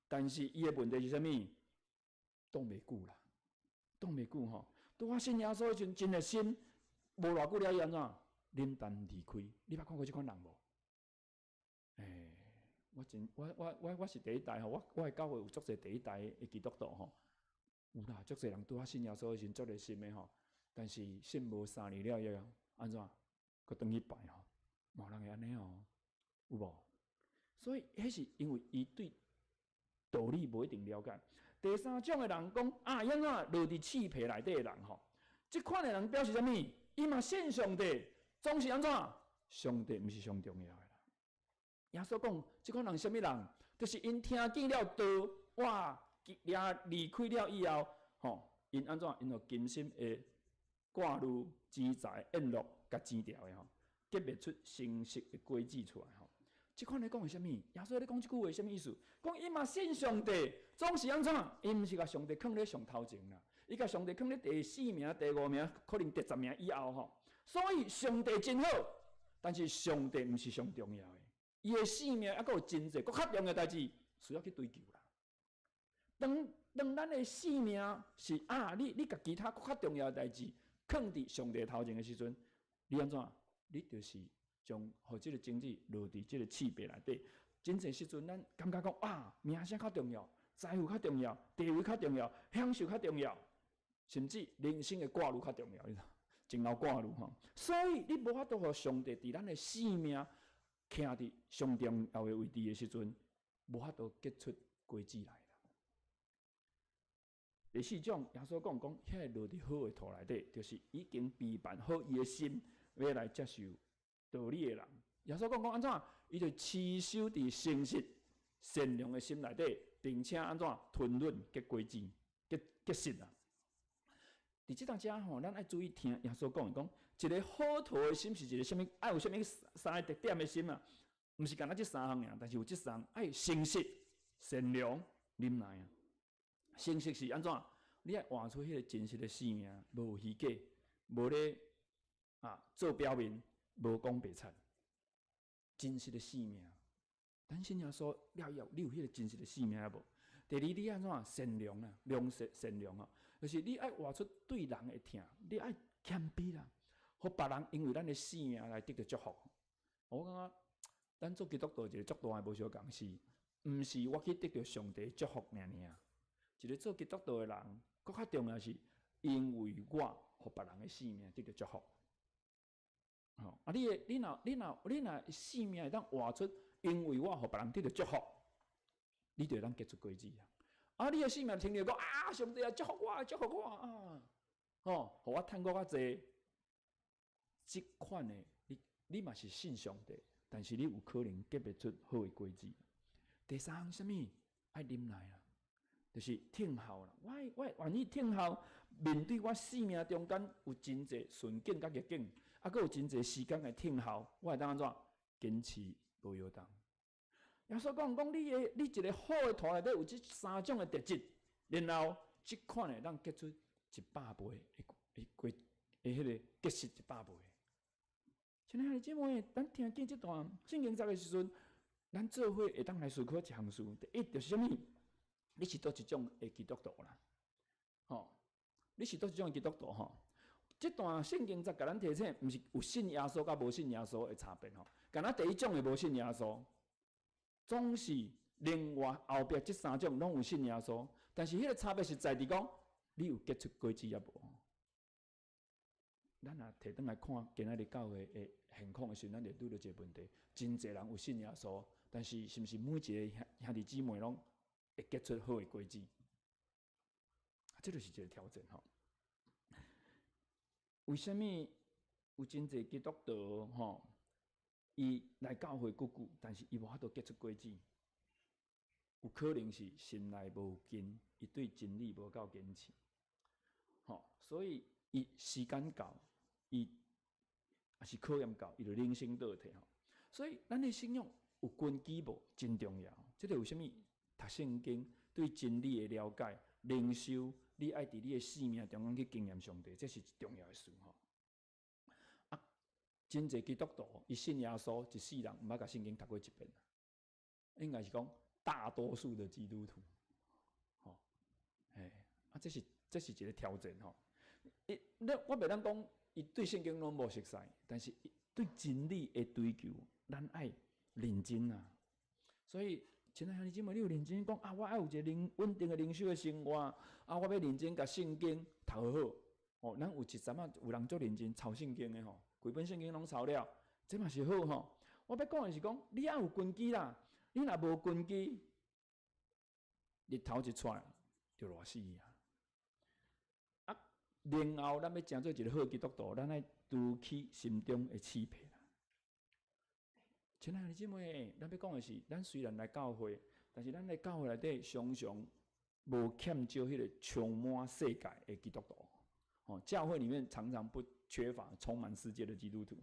但是伊的問題是啥物？擋袂久啦，擋袂久吼。拄仔信耶穌的時陣，真熱心，無偌久了伊按怎冷淡離開？你捌看過這款人無？欸，我真我我我我是第一代吼，我我的教會有足濟第一代的基督徒吼，有啦，足濟人拄仔信耶穌的時陣足熱心的吼，但是信無3年了以後，按怎？閣轉去拜吼，嘛有人會按呢哦，有無？所以彼是因為伊對道理無一定了解。第三種的人講啊，伊按怎落佇刺皮內底的人吼，這款的人表示啥物？伊嘛信上帝，總是按怎？上帝毋是上重要的啦。耶穌講，這款人啥物人？就是𪜶聽見了道，哇，掠離開了以後，吼，𪜶按怎？𪜶就甘心會掛慮錢財、宴樂共爭掉的吼，結袂出成熟的果子出來吼。這款咧講是啥物？耶穌咧講這句話啥物意思？講伊嘛信上帝，總是按怎？伊毋是共上帝囥咧上頭前啦，伊共上帝囥咧第四名、第五名，可能第十名以後吼。所以上帝真好，但是上帝毋是上重要的。伊的生命猶閣有真濟，閣較重要代誌需要去追求啦。當當咱的生命是啊，你你共其他閣較重要的代誌囥佇上帝頭前的時陣，你按怎？你就是將予這個種子落佇這個刺皮內底。真濟時陣，咱感覺講啊，名聲較重要，財富較重要，地位較重要，享受較重要，甚至人生的掛慮較重要，你知？前後掛慮吼。所以你無法度予上帝佇咱的生命徛佇上重要的位置的時陣，無法度結出果子來啦。第四種，耶穌講講，彼个落佇好的土內底，就是已經備辦好伊的心，欲來接受道理的人。耶穌講講按怎？伊就持守佇誠實、善良的心內底，並且按怎吞忍結果子、結結實啊！佇這當遮吼，咱愛注意聽耶穌講的，講一个好土的心是一个啥物？愛有啥物三个特點的心啊？毋是干焦這三項爾，但是有這三項，愛誠實、善良、忍耐啊。誠實是按怎？你愛活出彼个真實的生命，無虛假，無咧啊做表面，無講白賊。真實的生命，咱信耶穌了以後，你有彼个真實的生命抑無？第二，你按怎善良啊？良善善良啊，就是你愛活出對人的疼，你愛謙卑啦，予別人因為咱的生命來得著祝福。我感覺咱做基督徒一个足大的無相仝是，毋是我去得著上帝祝福爾爾。一个做基督徒的人，閣較重要是，因為我予別人的生命得著祝福。吼啊！你的你若你若你若生命會當活出，因為我予別人得著祝福，你就會當結出果子啊！啊！你的生命停留講啊，上帝啊，祝福我，祝福我啊！吼，予我趁閣較濟，這款的你你嘛是信上帝，但是你有可能結袂出好的果子。第三項啥物？愛忍耐啦，就是聽候啦。我我願意聽候，面對我生命中間有真濟順境佮逆境。啊，閣有真濟時間來聽候，我會當按怎堅持無搖動。耶穌講講你的你一个好的土內底有這三種的特質，然後這款會當結出100倍的的果的彼个結實一百倍。親愛的姊妹，咱聽見這段聖經節的時陣，咱做伙會當來思考一項事。第一就是啥物？你是佗一種的基督徒啦？吼，你是佗一種的基督徒吼？這段聖經節共咱提醒，毋是有信耶穌佮無信耶穌的差別吼。敢若第一種的無信耶穌，總是另外後壁這三種攏有信耶穌，但是彼个差別是在佇講，你有結出果子抑無？咱若提轉來看今仔日教會的現況的時陣，咱就拄著一个問題：真濟人有信耶穌，但是是毋是每一个兄兄弟姊妹攏會結出好的果子？這就是一个挑戰吼。為啥物有真濟基督徒吼，伊來教會久久，但是伊無法度結出果子？有可能是心內無根，伊對真理無夠堅持，吼，所以伊時間到，伊也是考驗到，伊就人生倒退吼。所以咱的信仰有根基無，真重要。這個為啥物讀聖經對對真理的了解、靈修，你愛佇你的生命中間去經驗上帝，這是重要的事吼。啊，真濟基督徒伊信耶穌一世人毋捌共聖經讀過一遍，應該是講大多數的基督徒，吼，嘿，啊，這是一個挑戰吼。伊，你我袂當講伊對聖經攏無熟似，但是伊對真理的追求，咱愛認真啊。所以，親愛兄弟姊妹，你有認真講啊？我愛有一個靈穩定的靈修的生活啊！我欲認真共聖經讀好好。哦，咱有一陣仔有人足認真抄聖經的吼，規本聖經攏抄了，這嘛是好吼。我欲講的是講，你愛有根基啦。你若無根基，日頭一出來就熱死啊！啊，然後咱欲成做一個好基督徒，咱愛除去心中的刺皮啦。親愛的姊妹，咱欲講的是，咱雖然來教會，但是咱來教會內底常常無欠少彼個充滿世界的基督徒。哦，教會裡面常常不缺乏充滿世界的基督徒。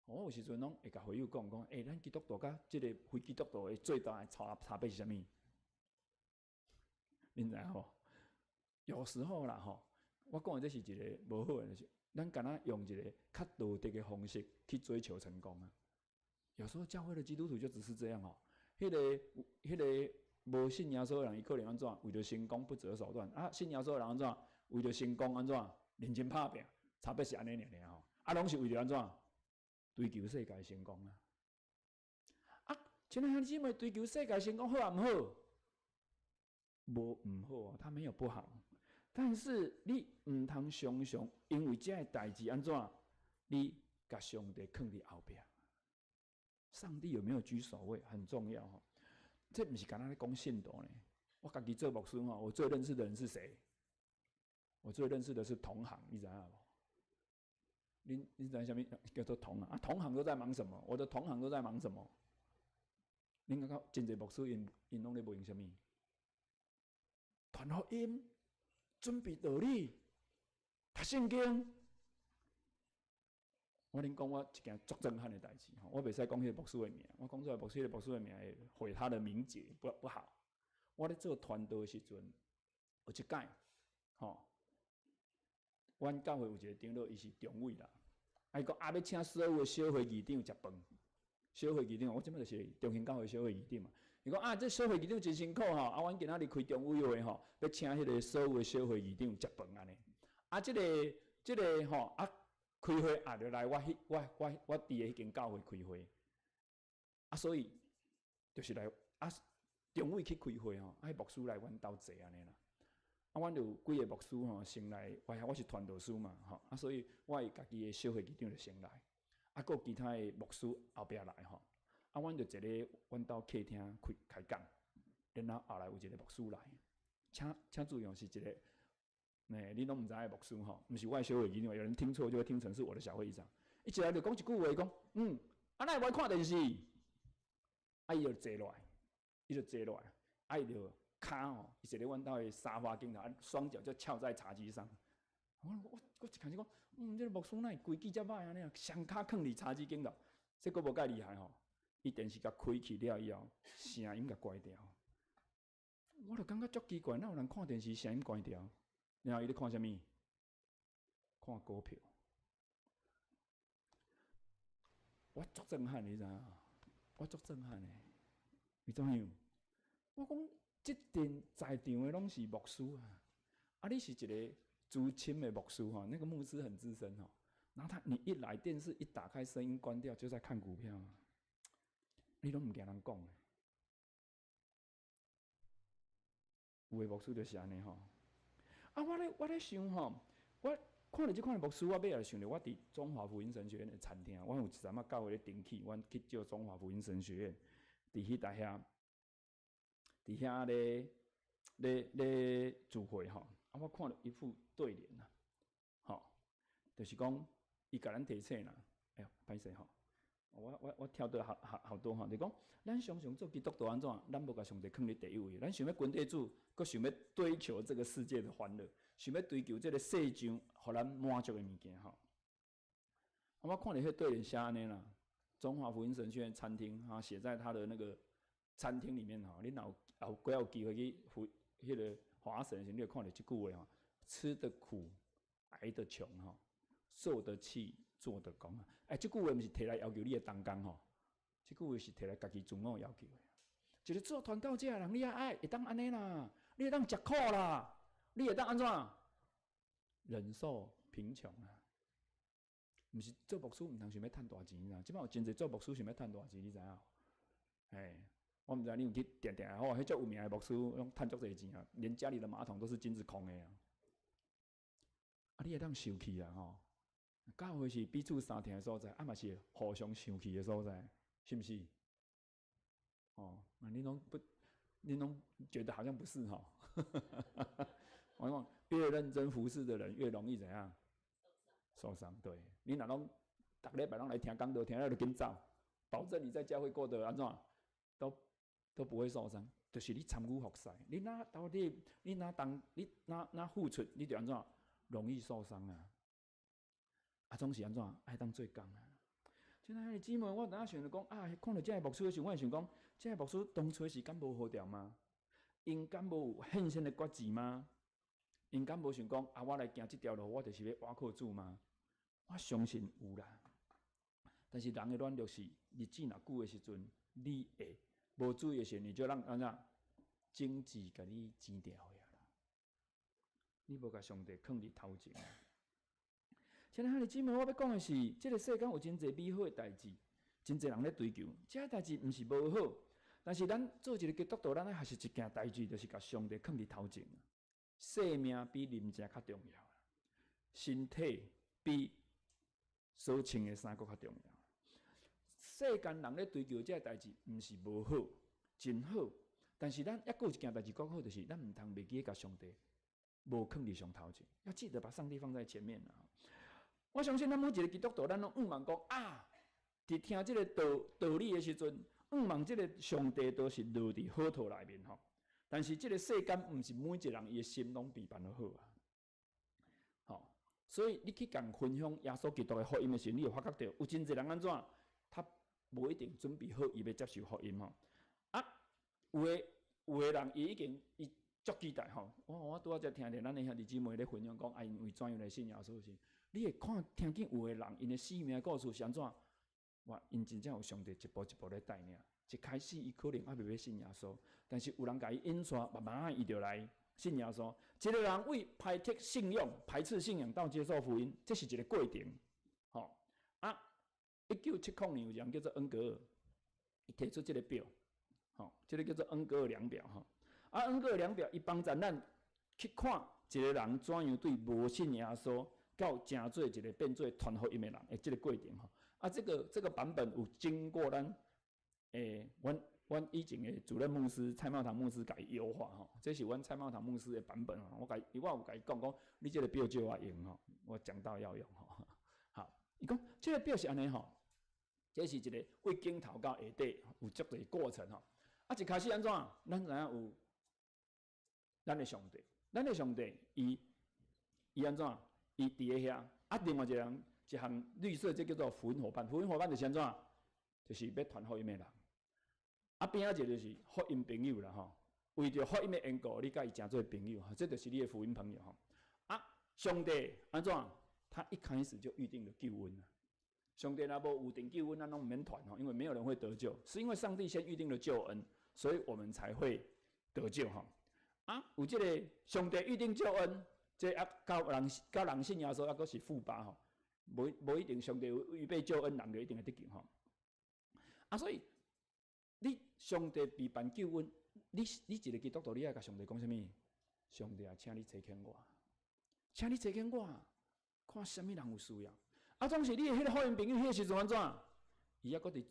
我有時陣攏會共會友講講，欸，咱基督徒佮這個非基督徒的最大的差別是啥物？恁知影無？有時候啦吼，我講的這是一個無好的，就是咱敢若用一個較道德的方式去追求成功啊。有時候教會的基督徒就只是這樣哦，彼個無信耶穌的人，伊可能按怎？為著成功不擇手段啊！信耶穌的人按怎？為著成功按怎？認真拍拚，差別是按呢爾爾吼。啊，攏是為著按怎？追求世界成功啊！啊，親愛兄弟姊妹，追求世界成功好抑毋好？無毋好啊，他沒有不好，但是你毋通常常因為這个代誌按怎？你共上帝囥佇後壁。上帝有沒有居首位很重要吼，這毋是干焦咧講信徒呢。我家己做牧師吼，我最認識的人是誰？我最認識的是同行，你知影無？恁知影啥物叫做同行啊？同行都在忙什麼？我的同行都在忙什麼？恁感覺真濟牧師𪜶𪜶攏咧忙啥物？傳福音、準備道理、讀聖經。我恁講我一件足震撼的代誌吼，我袂使講彼個牧師的名，我講出來牧師彼個牧師的名會毀他的名節，不好。我咧做傳道的時陣，有一擺，吼，阮教會有一個長老，伊是中委啦，啊伊講啊欲請所有的小會議長食飯，小會議長，我這擺就是中興教會小會議長嘛。伊講啊，這小會議長真辛苦吼，啊，阮今仔日開中委會吼，欲請彼個所有的小會議長食飯按呢。啊，這個吼啊。開會啊，就來我彼我我我佇的彼間教會開會，啊，所以就是來啊，中委去開會吼，啊，彼牧師來阮兜坐按呢啦，啊，阮就有幾个牧師吼，先來，我是傳道師嘛，吼，啊，所以我的家己的小會議長就先來，啊，閣有其他的牧師後壁來吼，啊，阮就坐咧阮兜客廳開開講，然後後來有一個牧師來，請注意是一個。欸，你攏毋知影牧師吼，毋是我的小會議長，有人聽錯就會聽成是我的小會議長。伊一來就講一句話，講，啊，哪會無愛看電視？啊，伊就坐落來，伊就坐落來，啊，伊就跤吼，伊坐咧阮兜的沙發頂頭，啊，雙腳就翹在茶几上。我一看就講，這個牧師哪會規矩遮歹按呢？雙跤囥佇茶几頂頭，這閣無蓋厲害吼。伊電視共開去了以後，聲音共關掉。我就感覺足奇怪，哪有人看電視聲音關掉？然後伊咧看啥物？看股票。我足震撼，你知影？我足震撼的。為怎樣？我講，這陣在場的攏是牧師啊！啊，你是一個資深的牧師吼，那個牧師很資深吼。然後他，你一來電視一打開，聲音關掉，就在看股票，你攏毋驚人講的。有的牧師就是按呢吼。啊，我咧想吼，我看著這款的牧師，我尾仔就想著我佇中華福音神學院的餐廳，阮有一陣仔教會咧重起，阮去借中華福音神學院，佇彼台遐，佇遐咧聚會吼。啊，我看著一副對聯啊，吼，就是講伊共咱提醒啦，哎喲，歹勢吼，我跳得好好好多吼，就講咱常常做基督徒按怎，咱無共上帝囥佇第一位，咱想欲跟隨主，閣想欲追求這個世界的歡樂，想欲追求這個世上予咱滿足的物件吼。我看著彼對聯寫按呢啦，中華福音神學院餐廳啊，寫在他的那個餐廳裡面吼，你若有閣有機會去彼个華神的時，你會看著這句話吼：吃得苦，挨得窮吼，受得氣，做得工啊！欸，這句話毋是提來要求你的同工吼，這句話是提來家己自我要求的。一個做傳道者的人，你也愛會當按呢啦，你會當食苦啦，你會當按怎忍受貧窮啊？毋是做牧師毋通想欲趁大錢啦，這擺有真濟做牧師想欲趁大錢，你知影？欸，我毋知你有去定定吼，彼足有名的牧師攏趁足濟錢啊，連家裡的馬桶都是金子空的啊！啊，你會當受氣啊吼？教會是彼此相疼的所在，啊嘛是互相受氣的所在，是毋是？哦，那你攏不，你攏覺得好像不是吼？我講越認真服侍的人，越容易怎樣？受傷。對，你若攏逐禮拜攏來聽講道，聽了就緊走，保證你在教會過得按怎，都不會受傷。就是你參與服侍，你若到底你若當你若若付出，你就按怎容易受傷啊？啊，總是按怎愛當做工啊？親愛的姊妹，我當下想著講啊，看著這个牧師的時候，我會想講，這个牧師當初是敢無好著嗎？𪜶敢無有獻身的決志嗎？𪜶敢無想講啊，我來行這條路，我就是欲倚靠主嗎？我相信有啦。但是人的軟弱是日子若久的時陣，你會無注意的時陣，你就讓按怎經濟共你剪掉去啊啦。你無共上帝囥佇頭前。親愛的姊妹，我欲講的是，這个世間有真濟美好的代誌，真濟人咧追求。這个代誌毋是無好，但是咱做一个基督徒，咱愛學習一件代誌，就是共上帝囥佇頭前。生命比啉食較重要，身體比所穿的衫閣較重要。世間人咧追求這个代誌，毋是無好，真好。但是咱猶閣有一件代誌閣好，就是咱毋通袂記得共上帝無囥佇上頭前，要記得把上帝放在前面啊！我相信咱每一个基督徒，咱攏向望講啊，佇聽這个道理的時陣，向望這个上帝都是落佇好土內面吼。但是這个世間毋是每一个人伊的心攏備辦好啊。吼，所以你去共分享耶穌基督的福音的時陣，你會發覺著有真濟人按怎，他無一定準備好伊欲接受福音吼。啊，有的人伊已經伊足期待吼。我拄仔才聽著咱的兄弟姊妹咧分享講，啊，𪜶為怎樣來信耶穌時，你會看聽見有的人𪜶的生命故事是按怎？哇，𪜶真正有上帝一步一步咧帶領。一開始伊可能猶未欲信耶穌，但是有人共伊引帶，慢慢伊就來信耶穌。一个人為排斥信仰、排斥信仰到接受福音，這是一个過程。吼啊！1970年有一个人叫做恩格爾，伊提出這个表，吼，這个叫做恩格爾量表。吼啊，恩格爾量表伊幫助咱去看一个人怎樣對無信耶穌到成做一个變做傳福音的人的這个過程。吼啊，這個版本有經過咱阮以前的主任牧師蔡茂堂牧師共伊優化吼，這是阮蔡茂堂牧師的版本吼。我有共伊講講，你這个表借我用吼，我講道要用吼。好，伊講這个表是按呢吼，這是一个對頂頭到下底有足濟過程吼。啊，一開始按怎？咱知影有咱的上帝，咱的上帝，伊按怎？伊佇咧遐。啊，另外一个人一項綠色，這叫做福音夥伴。福音夥伴就是按怎？就是欲傳福音的人。啊，邊仔一個就是福音朋友啦吼，為著福音的緣故，你共伊成做朋友，這就是你的福音朋友吼。啊，上帝按怎？他一開始就預定了救恩啊。上帝若無預定救恩，咱攏毋免傳吼，因為沒有人會得救，是因為上帝先預定了救恩，所以我們才會得救吼。啊，有這个上帝預定救恩，這啊到人信耶穌，猶閣是-8吼，無一定上帝有預備救恩，人就一定會得救吼。啊，所以你上帝備辦救恩，你一个基督徒，你愛共上帝講啥物？上帝啊，請你差遣我，請你差遣我，看啥物人有需要。啊，總是你的彼个福音朋友，彼个時陣按怎？伊猶閣佇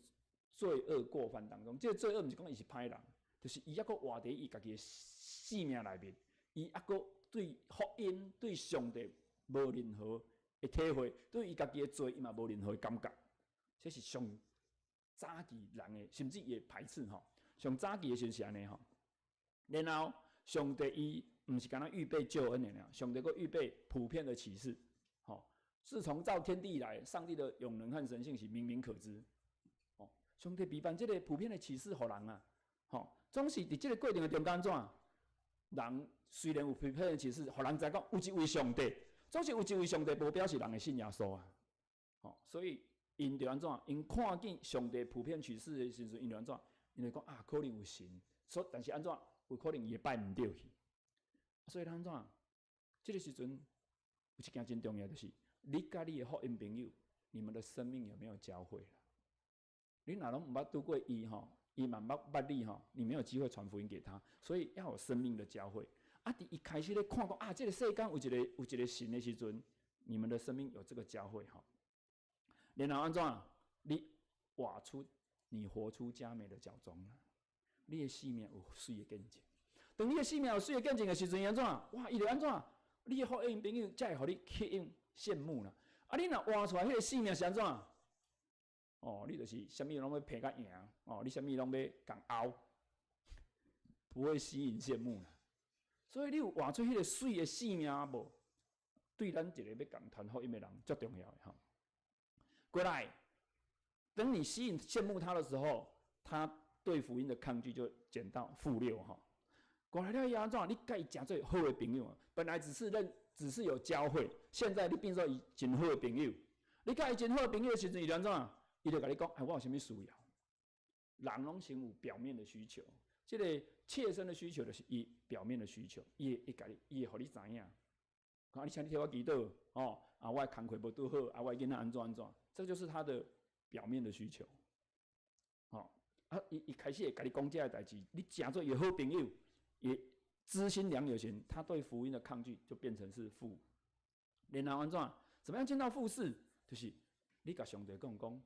罪惡過犯當中，這个罪惡毋是講伊是歹人，就是伊猶閣活佇伊家己的性命內面，伊猶閣對福音、對上帝無任何的體會，對伊家己的罪，伊嘛無任何的感覺。這是上早期人的，甚至伊會排斥吼。上早期的時陣是按呢吼。然後上帝伊毋是干焦預備救恩的爾，上帝閣預備普遍的啟示。吼，自從造天地以來，上帝的永能和神性是明明可知。哦，上帝備辦這个普遍的啟示予人啊。吼，總是佇這个過程的中間怎？人雖然有普遍啟示，予人知講有一位上帝，總是有一位上帝，無表示人會信耶穌啊。吼，所以𪜶就按怎？𪜶看見上帝普遍啟示的時陣，𪜶就按怎？𪜶就講啊，可能有神，所但是按怎？有可能伊會拜毋著去。所以咱按怎？這个時陣有一件真重要，就是你佮你的福音朋友，你們的生命有沒有交匯？你若攏毋捌拄過伊吼，伊嘛毋捌捌你吼，你沒有機會傳福音給他。所以要有生命的交匯。啊，佇伊開始咧看講啊，這个世間有一個神的時陣，你們的生命有這個交匯吼。然後按怎？你活出你活出佳美的腳蹤啦。你的生命有媠的見證。當你的生命有媠的見證的時陣，按怎？哇，伊就按怎？你的福音朋友才會予你吸引羨慕啦。啊，你若活出來彼个生命是按怎？哦，你就是啥物攏欲拚甲贏，哦，你啥物攏欲共拗，不會吸引羨慕啦。所以你有活出彼个媠的生命無？對咱一个欲共傳福音的人足重要的吼。過來，等你吸引羨慕他的時候，他對福音的抗拒就減到-6哈。過來了以後，按怎？你共伊誠做好的朋友，本來只是認，只是有交匯，現在你變做伊真好的朋友。你共伊真好的朋友的時陣，伊就按怎？伊就共你講，哎，我有啥物需要？人攏先有表面的需求，這个切身的需求就是伊表面的需求，伊會共你，伊會予你知影。啊，你請你替我祈禱，哦，啊，我的工課無拄好，啊，我的囡仔按怎按怎，這就是他的表面的需求。哦，啊，伊伊開始會共你講這个代誌，你誠做伊好朋友，也知心良友時，他對福音的抗拒就變成是負。然後按怎？怎麼樣進到-4？就是你共上帝講講，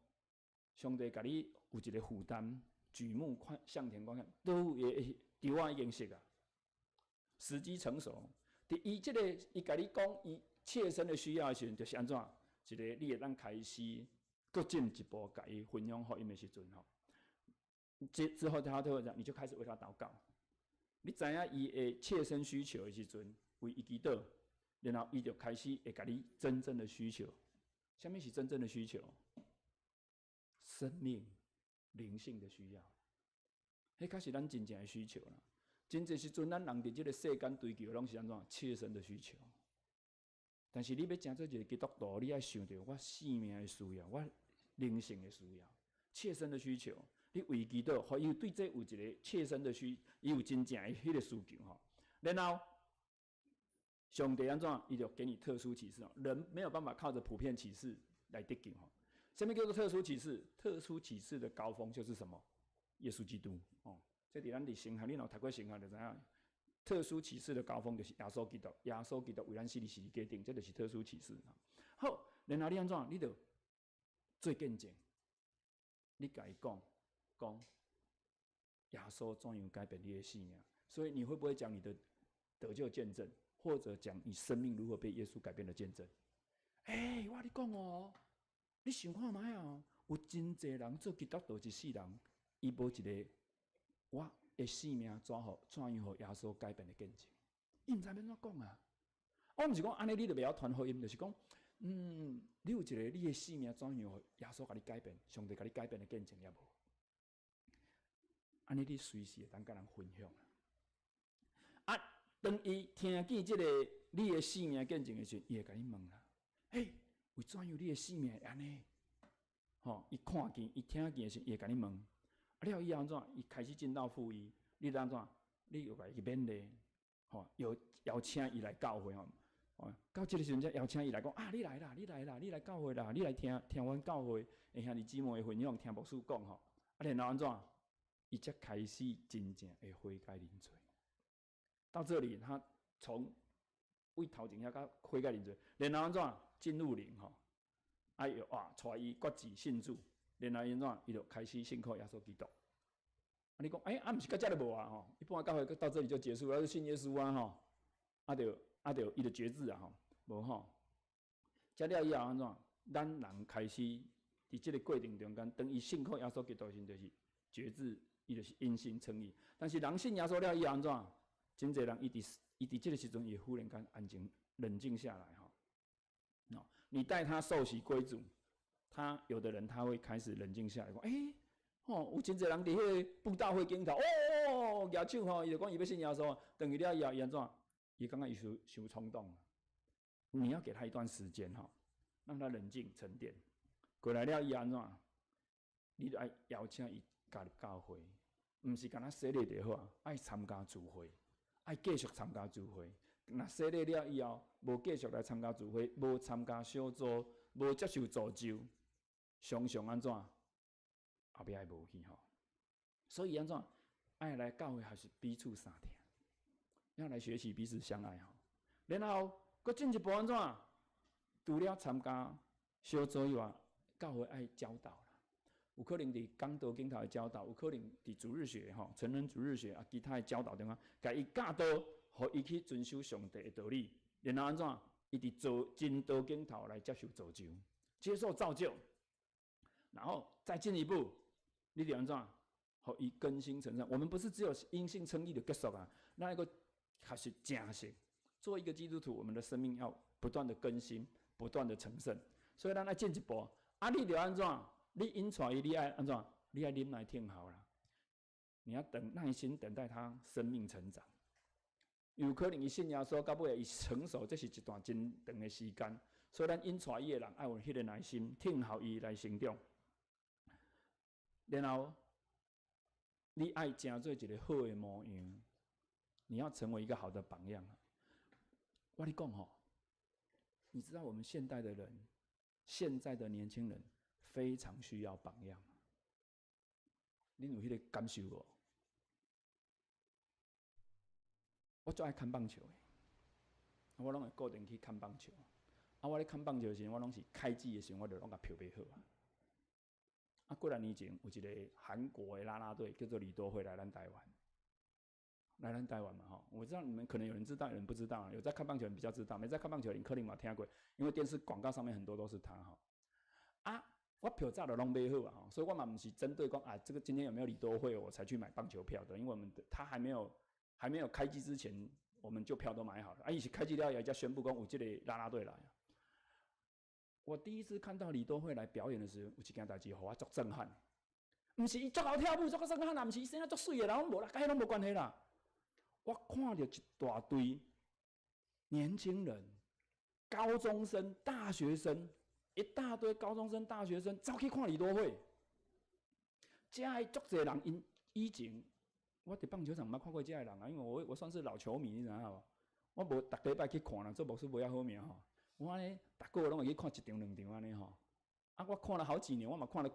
上帝共你有一个負擔，舉目看向前觀看，都會佇我已經熟啊，時機成熟。佇伊這个伊共你講伊切身的需要的時陣，就是按怎？一个你會當開始閣進一步共伊分享福音的時陣吼。之後他就會講，你就開始為他禱告。你知影伊的切身需求的時陣，為伊祈禱，然後伊就開始會共你真正的需求。啥物是真正的需求？生命、靈性的需要，彼才是咱真正的需求啦。真濟時陣，咱人佇這个世間追求，攏是按怎切身的需求。但是你欲成做一个基督徒，你愛想著我生命的需要，我靈性的需要，切身的需求。你為祈禱，予伊對這有一个切身的需，伊有真正的彼个需求吼。然後，上帝按怎，伊就給你特殊啟示哦。人沒有辦法靠著普遍啟示來得救吼。啥物叫做特殊啟示？特殊啟示的高峰就是什麼？耶穌基督哦。這佇咱佇神學，你若讀過神學就知影。特殊啟示的高峰就是耶穌基督，耶穌基督為咱死佇十字架頂，這就是特殊啟示。好，然後你按怎？你就做見證，你共伊講講耶穌怎樣改變你的生命？所以你會不會講你的得救見證，或者講你生命如何被耶穌改變的見證？欸，我共你講哦，你想看覓啊？有真濟人做基督徒一世人，伊無一个我的生命怎予怎樣予耶穌改變的見證，伊毋知欲按怎講啊！我毋是講按呢，你就袂曉傳福音，就是講，你有一個你的生命怎樣予耶穌共你改變，上帝共你改變的見證也無？按呢，你隨時會當共人分享啊！啊，當伊聽見這个你的生命見證的時陣，伊會共你問啦：嘿，為怎樣你的生命會按呢？吼，伊看見、伊聽見的時陣，伊會共你問。啊，了以後按怎？伊開始進到-1，你按怎？你又共伊勉勵，吼，又邀請伊來教會吼。哦，到這个時陣才邀請伊來講啊，你來啦，你來啦，你來教會啦，你來聽聽阮教會的兄弟姊妹的分享，聽牧師講吼。啊，然後按怎？伊才開始真正會悔改認罪。到這裡，他從為頭前遐到悔改認罪，然後按怎？進入靈吼，哎喲哇，帶伊決志信主，然後按怎？伊就開始信靠耶穌基督。啊，你講，欸，啊，毋是到遮就無啊吼？一般教會到這裡就結束了，就信耶穌啊吼。啊著啊著，伊就決志啊吼，無吼。這了以後按怎？咱人開始佇這个過程中間，當伊信靠耶穌基督的時陣，就是決志，伊就是因信稱義。但是人信耶穌了以後按怎？真濟人伊佇這个時陣，伊會忽然間安靜冷靜下來吼。哦，你帶他受洗歸主，他有的人他會開始冷靜下來，講，欸，吼，有真濟人佇彼个布道會頂頭，哦，哦，舉手吼，伊就講伊欲信耶穌，轉去了以後，伊按怎？伊感覺伊傷傷衝動。你要給他一段時間吼，讓他冷靜沉澱。過來了以後按怎？你就愛邀請伊加入教會，毋是干焦洗禮就好啊，愛參加聚會，愛繼續參加聚會。若洗禮了以後，無繼續來參加聚會，無參加小組，無接受造就，常常按怎？後壁會無去吼。所以按怎？愛來教會還是彼此相疼，要來學習彼此相愛吼。然後，閣進一步按怎？除了參加小組以外，教會愛教導啦。有可能佇講道頂頭的教導，有可能佇主日學吼，成人主日學啊，其他的教導中啊，共伊教導，予伊去遵守上帝的道理。然後按怎？伊佇做真道頂頭來接受造就，接受造就，然後再進一步，你著按怎？予伊更新成長。我們不是只有因信稱義就結束啊，咱愛閣學習正式。做一個基督徒，我們的生命要不斷的更新，不斷的成聖。所以咱愛進一步，啊，你著按怎？你引帶伊，你愛按怎？你愛忍耐聽候啦。你要等，耐心等待他生命成長。有可能伊信耶穌，到尾伊成熟，這是一段真長的時間。所以咱引帶伊的人，愛有彼個耐心，聽候伊來成長。然後，你愛成做一個好的模樣，你要成為一個好的榜樣。我咧講吼，你知道我們現代的人，現在的年輕人非常需要榜樣。你有彼個感受無？我最愛看棒球的，我攏會固定去看棒球。啊，我咧看棒球的時陣，我攏是開季的時陣，我就攏共票買好啊。啊，幾若年前有一個韓國的啦啦隊叫做李多慧來咱台灣，來咱台灣嘛吼。我知道你們可能有人知道，有人不知道。有在看棒球的人比較知道，沒在看棒球的人可能嘛聽過，因為電視廣告上面很多都是他吼。啊，我票早就攏買好啊，吼，所以我嘛毋是針對講啊，這個今天有沒有李多慧我才去買棒球票的，因為我們的他還沒有開季之前，我們就票都買好了。啊，伊是開季了以後才宣布講有這個啦啦隊來。我第一次看到李多慧來表演的時候，有一件代誌予我足震撼。毋是伊足𠢕跳舞足震撼啦，毋是伊生得足媠的啦，攏無啦，佮彼攏無關係啦。我看著一大堆年輕人、高中生、大學生，一大堆高中生、大學生走去看李多慧。遮的足濟人，𪜶以前我佇棒球場毋捌看過遮的人啊，因為我算是老球迷，你知影無？我無逐禮拜去看啦，做牧師無遐好命吼。我按呢，逐個月攏會去看一場兩場按呢吼。啊，我看了好幾年，我嘛看了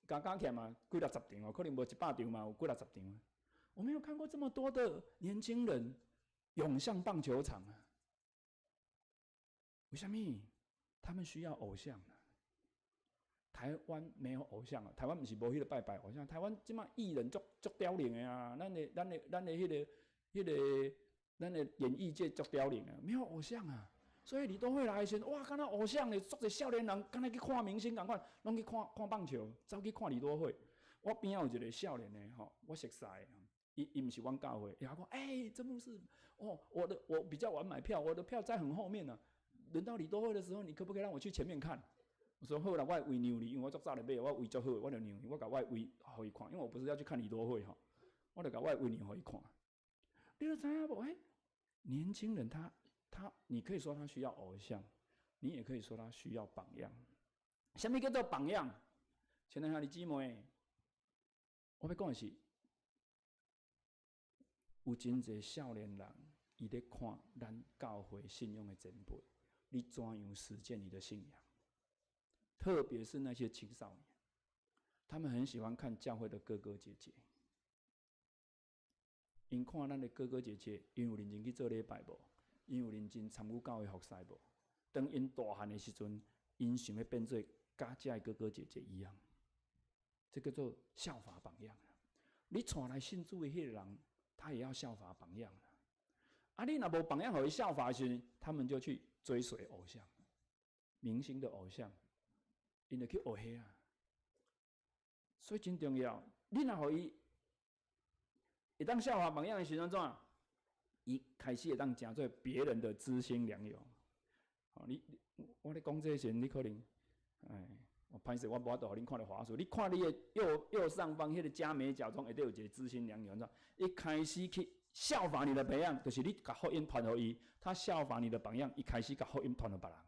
加加起來嘛幾六十場哦，可能無100場嘛，有幾六十場。我沒有看過這麼多的年輕人湧向棒球場啊！為什麼？他們需要偶像啊！台灣沒有偶像啊！台灣毋是無彼個拜拜偶像，台灣這馬藝人足足凋零的啊！咱的演藝界足凋零啊，沒有偶像啊！所以李多慧來的時陣，哇，敢若偶像咧，足濟少年人，敢若去看明星仝款，攏去看看棒球，走去看李多慧。我邊仔有一個少年的吼，我熟似的，伊毋是阮教會，伊講，欸，曾牧師，哦，我比較晚買票，我的票在很後面呢，啊。輪到李多慧的時候，你可不可以讓我去前面看？我說好啦，我的位讓你，因為我足早就買，我位足好，我就讓伊，我共我的位予伊看，因為我不是要去看李多慧吼，我就共我的位讓予伊看。你都知影無？欸，年輕人他，你可以說他需要偶像，你也可以說他需要榜樣。啥物叫做榜樣？親愛兄弟姊妹，我欲講的是，有真濟少年人，伊咧看咱教會信仰的前輩，你怎樣實踐你的信仰？特別是那些青少年，他們很喜歡看教會的哥哥姐姐。𪜶看咱的哥哥姐姐，𪜶有認真去做禮拜無？𪜶有認真參與教會服侍無？當𪜶大漢的時陣，𪜶想欲變做佮遮的哥哥姐姐一樣，這叫做效法榜樣。你帶來信主的彼個人，他也要效法榜樣。啊，你若無榜樣予伊效法的時陣，他們就去追隨偶像，明星的偶像，𪜶就去學彼啊。所以真重要，你若予伊會當效法榜樣的時陣，怎？伊開始會當成做別人的知心良友。好，你我咧講這個時陣，你可能，哎，歹勢，我無法度予恁看著華書。你看你的右上方彼个佳美角中，下底有一个知心良友，按怎？伊開始去效法你的榜樣，就是你共福音傳予伊，他效法你的榜樣，伊開始共福音傳予別人。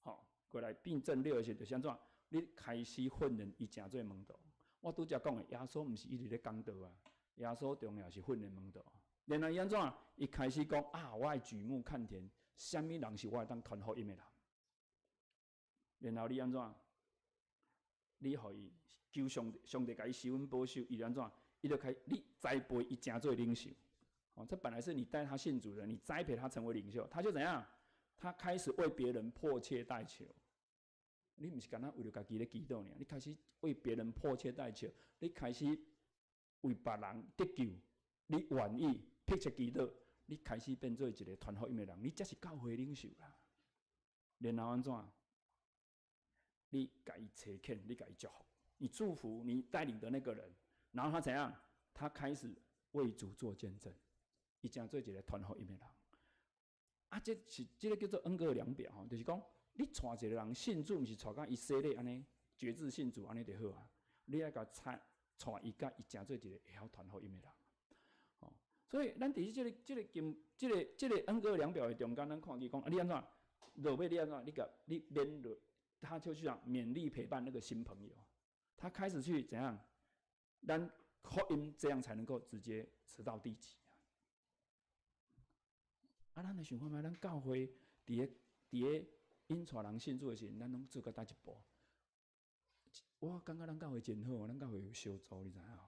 吼，過來變正六的時，就是按怎？你開始訓練伊成做門徒。我拄才講的，耶穌毋是一直咧講道啊，耶穌重要是訓練門徒。然後伊按怎？伊開始講啊，我愛舉目看田，啥物人是我會當傳福音的人？然後你按怎？你予伊求上帝，上帝共伊施恩保守，伊就按怎？伊就開你栽培伊成做領袖。哦，這本來是你帶他信主的，你栽培他成為領袖，他就怎樣？他開始為別人迫切代求。你毋是干焦為著家己咧祈禱爾，你開始為別人迫切代求，你開始為別人得救，你願意迫切祈禱，你開始變做一個傳福音的人，你才是教會領袖啦。然後按怎？你共伊差遣，你共伊祝福，你祝福你帶領的那個人，然後他怎樣？他開始為主做見證，伊成做一個傳福音的人。啊，這是這个叫做恩格量表吼，就是講你帶一個人信主，毋是帶甲伊洗禮按呢，決志信主按呢就好啊。你愛共帶帶伊共伊成做一個會曉傳福音的人。吼，所以咱佇這個恩格量表的中間，咱看見講啊，你按怎落尾你按怎，你共你勉勵，他就去講勉勵陪伴那個新朋友，他開始去怎樣，咱福音這樣才能夠直接直到地極。啊，咱來想看覓，咱教會佇咧引帶人信主的時陣，咱攏做到佗一步？我感覺咱教會真好，咱教會有小組，你知影無？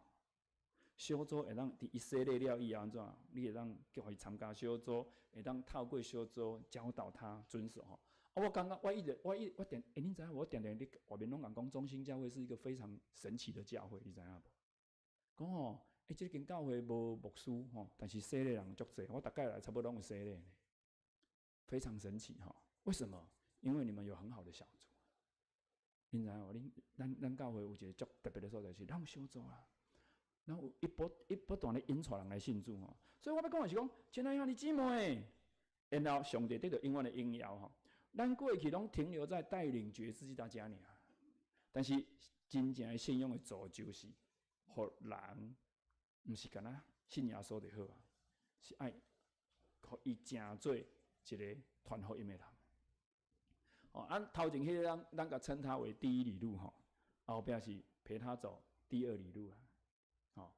小組會當佇伊洗禮了以後按怎？你會當叫伊參加小組，會當透過小組教導他遵守吼。啊，我感覺我一直我一我定，欸，恁知影無？我定定佇外面攏共講，中興教會是一個非常神奇的教會，你知影無？講吼，欸，這間教會無牧師吼，但是洗禮人足濟，我逐擺來差不多攏有洗禮呢，非常神奇吼。為什麼？因為你們有很好的小組。恁知影無？恁咱咱教會有一個足特別的所在是，咱有小組啊，咱有一不一不斷咧引帶人來信主吼。所以我欲講的是講，親愛兄弟姊妹，然後上帝得著永遠的榮耀吼。咱過去攏停留在帶領決志這遮爾，但是真正的信仰的造就是，予人毋是干焦信耶穌就好啊，是愛予伊成做一個傳福音的人。哦，啊，頭前彼个人，咱共稱他為第一里路吼，後壁是陪他走第二里路啊，吼，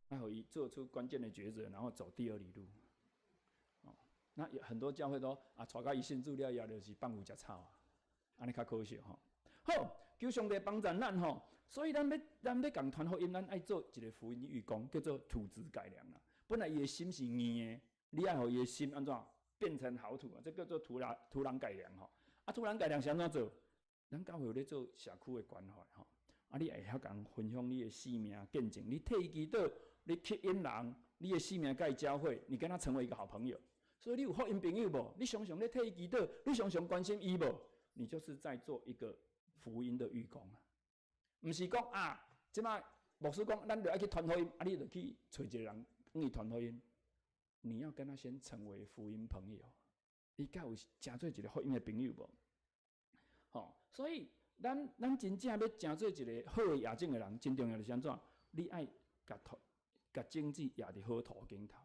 啊，予伊做出關鍵的抉擇，然後走第二里路。哦，那有很多教會都啊，帶到伊信主了以後，就是放牛食草啊，按呢較可惜吼。好，求上帝幫助咱吼，所以咱欲共傳福音，咱愛做一個福音預工，叫做土質改良啦。本來伊的心是硬的，你愛予伊的心按怎變成好土啊？這叫做土壤改良吼。啊，土壤改良是按怎做？咱教會有咧做社區的關懷吼。啊，你會曉共人分享你的生命見證，你替伊祈禱，你吸引人，你的生命佮伊交會，你跟他成為一個好朋友。所以你有福音朋友無？你常常咧替伊祈禱，你常常關心伊無？你就是在做一個福音的預工啊！毋是講啊，這擺牧師講，咱就愛去傳福音，啊，你就去揣一個人向伊傳福音。你要跟他先成為福音朋友，你敢有成做一個福音的朋友無？吼，所以咱真正欲成做一個好的野種的人，真重要就是按怎？你愛共土、共種子掖佇好土頂頭，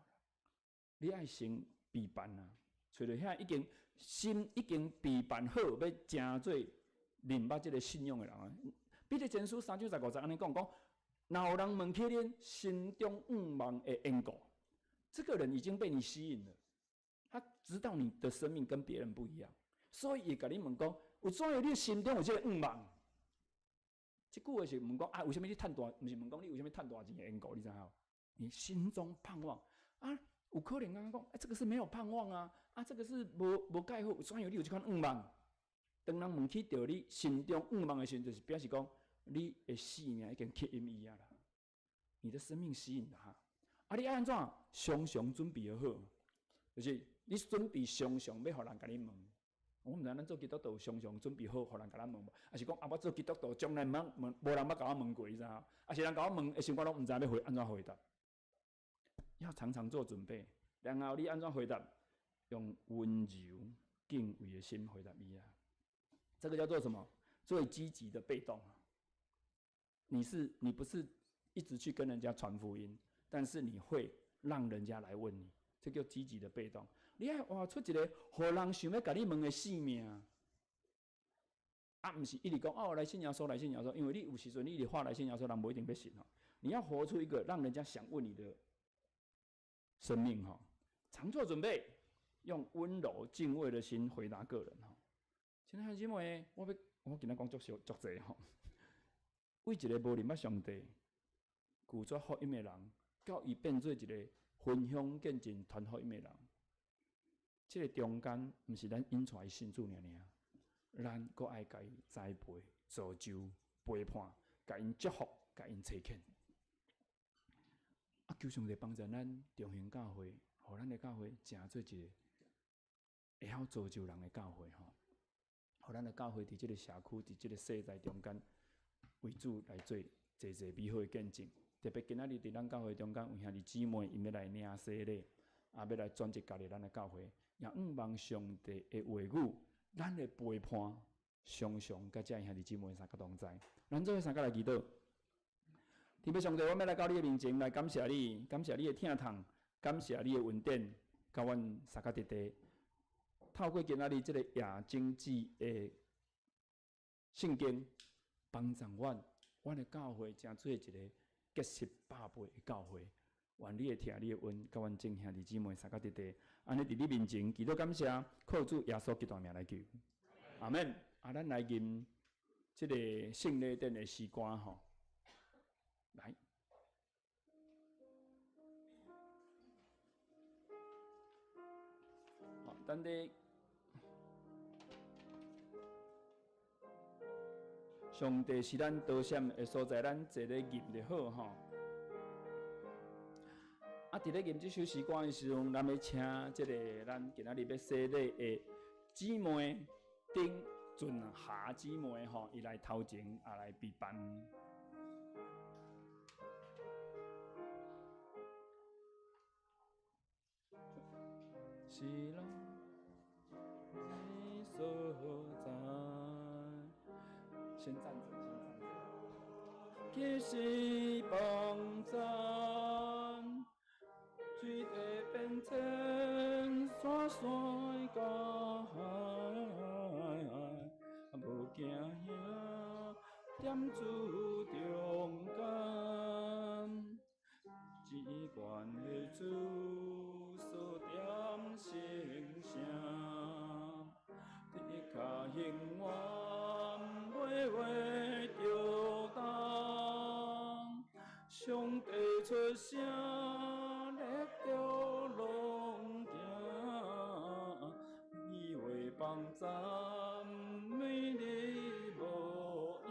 你愛先備辦啊，揣著遐已經心已經備辦好，欲成做認捌這個信仰的人啊。彼得前書三章十五節按呢講講，若有人問起恁心中向望的緣故，這個人已經被你吸引了，他知道你的生命跟別人不一樣，所以伊共你問講，有怎樣你心中有這個向望？這句話是問講啊，為啥物你趁大？毋是問講你為啥物趁大錢的緣故，你知影無？你心中盼望啊，有可能剛剛講，哎，這個是沒有盼望啊，啊，這個是無無蓋好，有怎樣你有這款向望？當人問起著你心中向望的時陣，就是表示講你的生命已經吸引伊啊啦，你的生命吸引他。啊，你愛按怎？常常準備好，就是你準備常常欲予人共你問。我毋知咱做基督徒常常準備好，予人共咱問無？抑是講啊，我做基督徒從來毋捌問，無人捌共我問過，你知影？抑是人共我問的時陣，我攏毋知欲回按怎回答。要常常做準備，然後你按怎回答？用溫柔敬畏的心回答伊啊。这个叫做什么？最积极的被动。你不是一直去跟人家传福音，但是你会让人家来问你，这叫积极的被动。你爱活出一个，予人想欲共你问的生命。啊，毋是一直讲哦，來信耶穌，來信耶穌，因為你有時陣你一直話來信耶穌，人無一定欲信哦。你要活出一個讓人家想問你的生命哈，常做準備，用溫柔敬畏的心回答各人哈。親愛的姊妹，我欲我今仔講足少足濟吼，對一個無認捌上帝、拒絕福音的人，到伊變做一個分享見證、傳福音的人，這個中間毋是咱引帶伊信主爾爾，咱閣愛共伊栽培、造就、陪伴，共𪜶祝福、共𪜶差遣。啊，求上帝幫助咱中興教會，予咱的教會成做一個會曉造就人的教會吼，予咱的教會佇這個社區、佇這個世代中間，為主來做濟濟美好的見證。特別今仔日佇咱教會中間有兄弟姊妹，𪜶欲來領洗禮，啊，欲來轉職加入咱的教會，也向望上帝的話語，咱的陪伴，常常佮這兄弟姊妹相佮同在。咱做伙相佮來祈禱。天父上帝，我欲來到你的面前來感謝你，感謝你的疼痛，感謝你的恩典，佮阮相佮弟弟。透過今仔日這個夜經節的聖經，幫助阮，阮的教會成做一個結實百倍的教會。願你的疼，你的恩，佮阮眾兄弟姊妹相佮弟弟，按呢佇你面前祈禱感謝，靠主耶穌基督名來求，阿們。啊，咱來吟這個聖禮典的詩歌吼，來。好，咱咧上帝是咱逃閃的所在，咱坐咧吟就好吼。啊，佇咧吟這首詩歌的時陣，咱欲請這個咱今仔日欲洗禮的姊妹丁俊霞姊妹吼，伊來頭前啊來陪伴。是咱的所在，先站著，先站著。其實幫贊，水地變遷，山山甲海，無驚嚇，踮主中間，至懸的主所點成聖，的確永遠袂袂著動。上帝出聲，熱著浪行，伊話幫贊，美麗無影。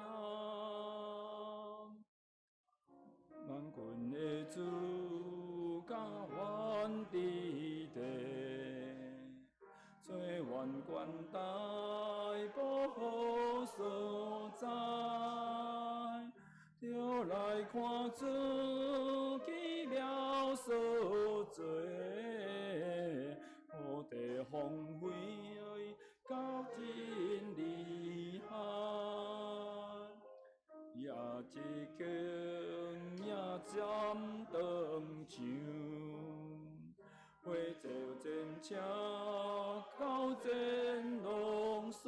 萬軍的主佮阮佇地，做阮懸大保護所在，著來看主奇妙所作，土地荒廢到真厲害，也一更也占長長，火坐戰車到戰龍山，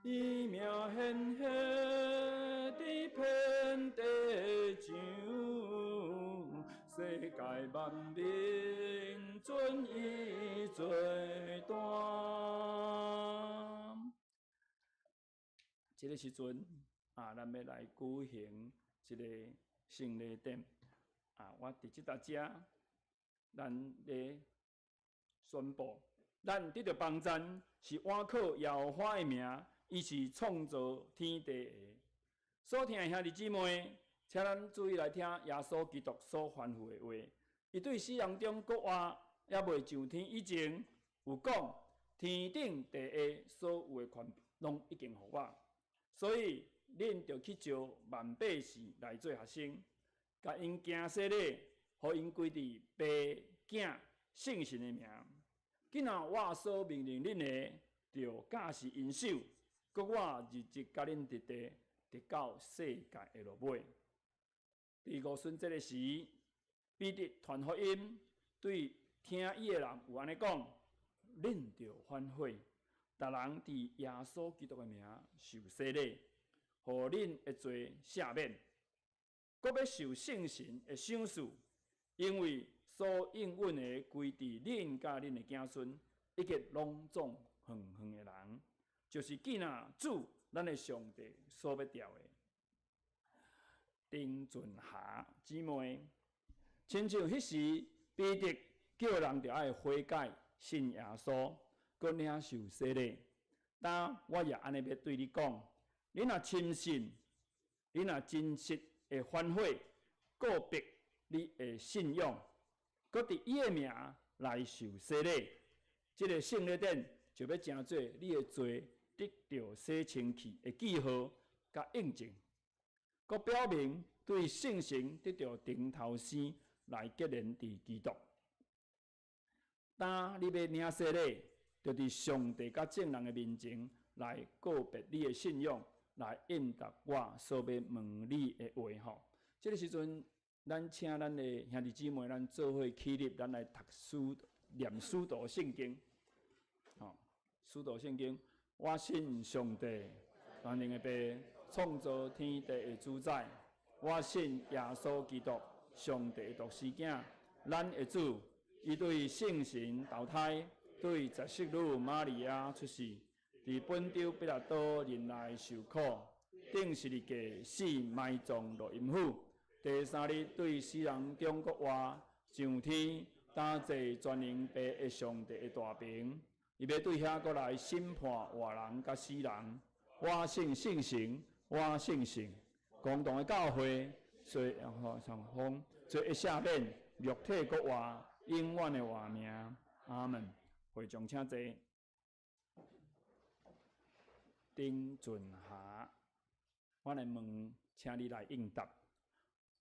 伊名顯赫佇遍地上，世界萬民尊伊做大。這個時陣啊，咱欲來舉行這個聖禮典啊，我佇這搭遮，咱咧宣布，咱得著幫贊是倚靠耶和華的名，伊是創造天地的。所聽的兄弟姊妹，請咱注意來聽耶穌基督所吩咐的話。伊對死人中閣活，猶未上天以前，有講天頂地下所有的權柄，攏已經予我。所以，恁著去召萬百姓來做學生，共𪜶行洗禮，予𪜶歸佇父、囝、聖神的名。囝仔我所命令恁的，著教示𪜶手，閣我日日佮恁佇地，直到世界的落尾。佇五旬節的時，彼得傳福音，對聽伊的人有按呢講：恁著反悔，逐人佇耶穌基督的名受洗禮，予恁的罪赦免，閣欲受聖神的賞賜，因為所應允的歸佇恁佮恁的子孫，以及攏總遠遠的人，就是囝仔主咱的上帝所欲召的。丁俊霞姊妹，親像彼時彼得叫人著愛悔改，信耶穌，閣領受洗禮。今我也按呢欲對你講，你若深信，你若真實的反悔，告別你的信仰，閣佇伊的名來受洗禮，這个聖禮典就欲成做你的罪得著洗清去的記號佮印證，閣表明對聖神得著重頭生來結連佇基督。當你欲領洗禮，就佇上帝佮眾人的面前來告別你的信仰，來應答我所欲問你的話吼。這个時陣，咱請咱的兄弟姊妹，咱做伙起立，咱來讀書、念使徒聖經。吼，使徒聖經，我信上帝，全能的父，創造天地的主宰。我信耶穌基督，上帝的獨生囝，咱的主。伊對聖神投胎，對十色女瑪利亞出世，佇本丟彼拉多忍耐受苦，釘十字架死埋葬落陰府，第三日對死人中復活，上天，擔坐全能父的上帝的大爿。伊欲對遐閣來審判活人佮死人。我信聖神，我信聖公同的教會，罪上風，罪的赦免，肉體復活，永遠的活命。阿門。會眾請坐。丁俊霞，我來問，請你來應答。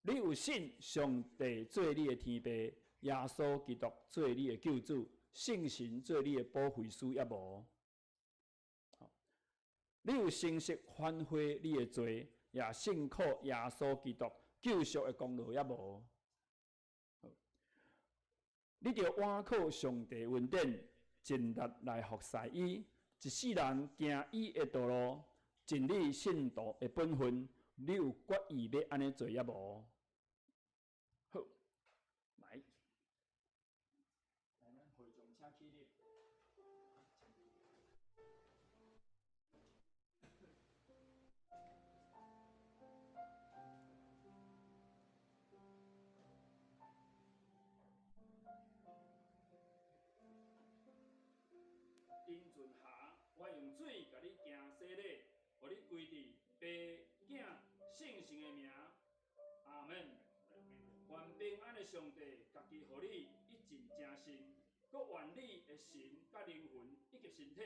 你有信上帝做你的天父，耶穌基督做你的救主，聖神做你的保惠師，抑無？你有誠實反悔你的罪，也信靠耶穌基督救贖的功勞，抑無？你著倚靠上帝恩典，盡力來服侍伊，一世人行伊的道路，盡你信徒的本分。你有決意欲按呢做抑無？好，來，來，咱會眾請起立。丁俊霞，我用水共你行洗禮，予你歸佇父、囝、聖神的名，阿門。願平安的上帝，家己予你一盡誠心，閣願你的神佮靈魂以及身體，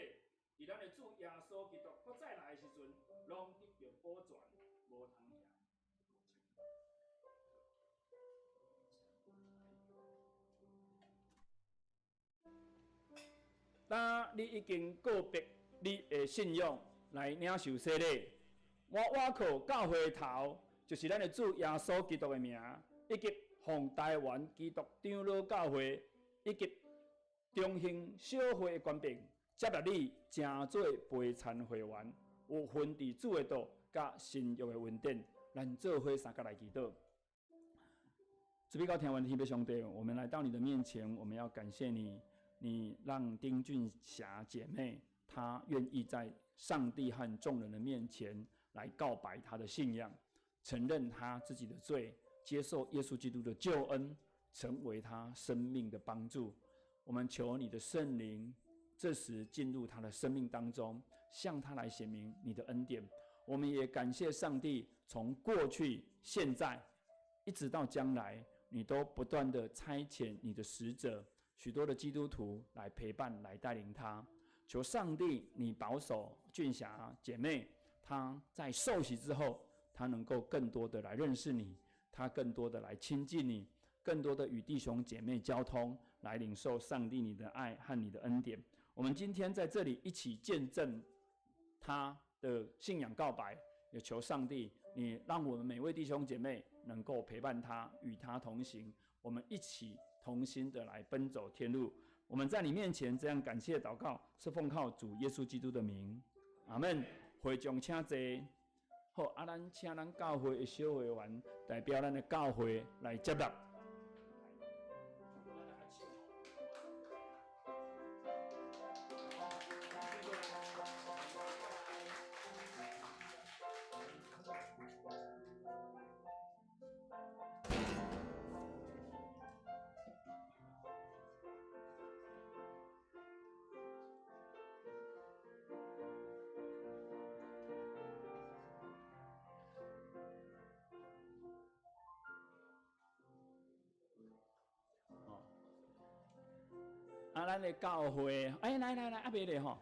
佇咱的主耶穌基督閣再來的時陣，攏得著保全，無通欠。當你已經告別你的信仰來領受洗禮，我倚靠教會的頭，就是咱的主耶穌基督的名，以及奉台灣基督長老教會以及中興小會的權柄，接納你成做陪餐會員，有份佇主的道佮新約的恩典，咱做伙相佮來祈禱。慈悲高天父天父上帝，我們來到你的面前，我們要感謝你，你讓丁俊霞姐妹她願意在上帝和眾人的面前來告白她的信仰，承認她自己的罪，接受耶穌基督的救恩，成為她生命的幫助。我們求你的聖靈這時進入她的生命當中，向她來顯明你的恩典。我們也感謝上帝，從過去、現在一直到將來，你都不斷的差遣你的使者，許多的基督徒來陪伴、來帶領他。求上帝，你保守俊霞姐妹，她在受洗之後，她能夠更多的來認識你，她更多的來親近你，更多的與弟兄姐妹交通，來領受上帝你的愛和你的恩典。我们今天在这里一起见证他的信仰告白，也求上帝，你让我们每位弟兄姐妹能够陪伴他，与他同行，我们一起同心的来奔走天路。我们在你面前这样感谢祷告，是奉靠主耶稣基督的名，阿们。会众请坐。好，啊，咱请咱教会的小会员代表咱的教会来接纳。啊，咱的教会，哎，来来来，啊，袂咧吼，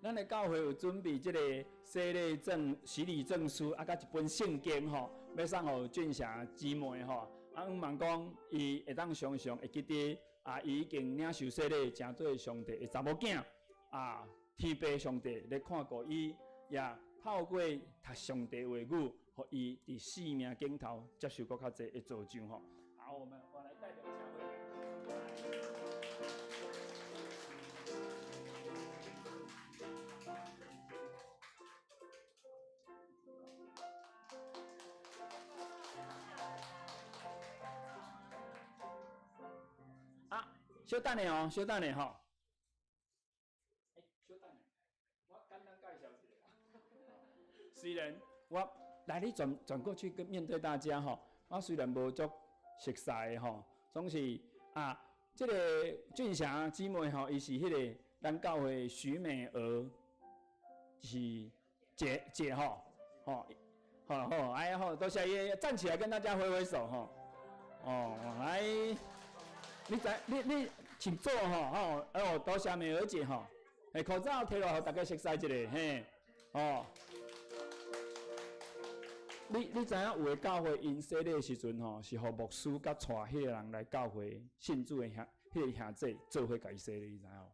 咱的教会有准备这个洗礼证、洗礼证书，啊，佮一本圣经吼，欲送予俊霞姊妹吼。啊，向望讲，伊会当常常会记得，啊，伊已经领受洗礼，成做上帝的查某囝，啊，天父上帝咧看顾伊，也透过读上帝话语，予伊伫生命顶头接受阁较济的造就吼。好，我来代表教会。啊，稍等下哦，稍等下吼。欸，稍等下，我简单介绍一下。虽然我来，你转转过去跟面对大家吼，我虽然无足熟似的吼，总是啊，这个俊霞姊妹吼，伊是彼个咱教会徐美娥是姐姐吼，吼，好好，哎好，多谢伊站起来跟大家挥挥手吼，哦，来，你在你你请坐吼，吼，哦，多谢美娥姐吼，哎，口罩提落，予大家熟似一下，嘿，哦。你知影有的教会𪜶洗礼的时阵吼，是予牧师佮带彼个人来教会信主的兄，彼个兄弟做伙共伊洗礼，你知影无？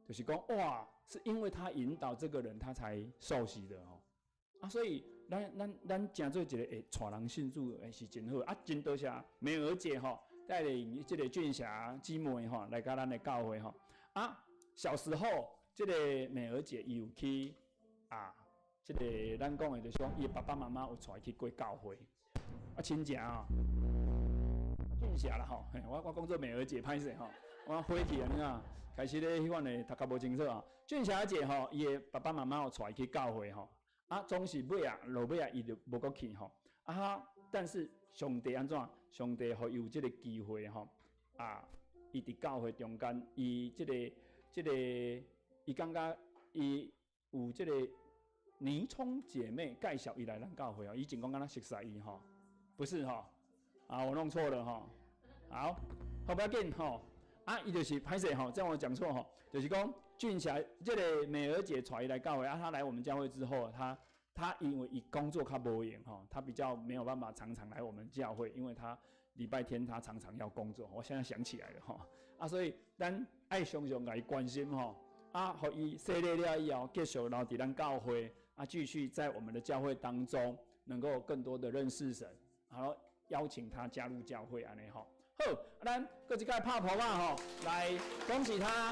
就是讲哇，是因为他引导这个人，他才受洗的吼。啊，所以咱成做一个会带人信主的是真好。啊，真多谢美娥姐吼，带领这个俊霞姊妹吼来到咱的教会吼。啊，小时候这个美娥姐伊有去啊。这个咱讲的就是讲，伊的爸爸妈妈有带伊去过教会，啊，亲情啊，俊霞啦吼，我讲做美娥姐歹势吼，我火气啊，你看，开始咧彼款的读较无清楚啊。俊霞姐吼，伊的爸爸妈妈有带伊去教会吼，啊，总是尾啊，落尾啊，伊就无阁去吼，啊，但是上帝按怎？上帝予伊有这个机会吼，啊，伊伫教会中间，伊这个这个，伊感觉伊有这个。倪聪姐妹介绍伊来咱教会哦，以前讲敢若熟识伊吼，不是吼，啊，我弄错了吼，好，好不要紧吼，啊，伊就是歹势吼，这样我讲错吼，就是讲俊霞这个美娥姐带伊来教会啊，她来我们教会之后，她因为伊工作较无闲吼，她比较没有办法常常来我们教会，因为她礼拜天她常常要工作，我现在想起来了吼，啊，所以咱爱常常共伊关心吼，啊，予伊洗礼了以后，继续留伫咱教会。啊，继续在我们的教会当中，能够更多的认识神，然后邀请他加入教会，按呢吼。好，咱阁一摆拍噗仔吼，来恭喜他。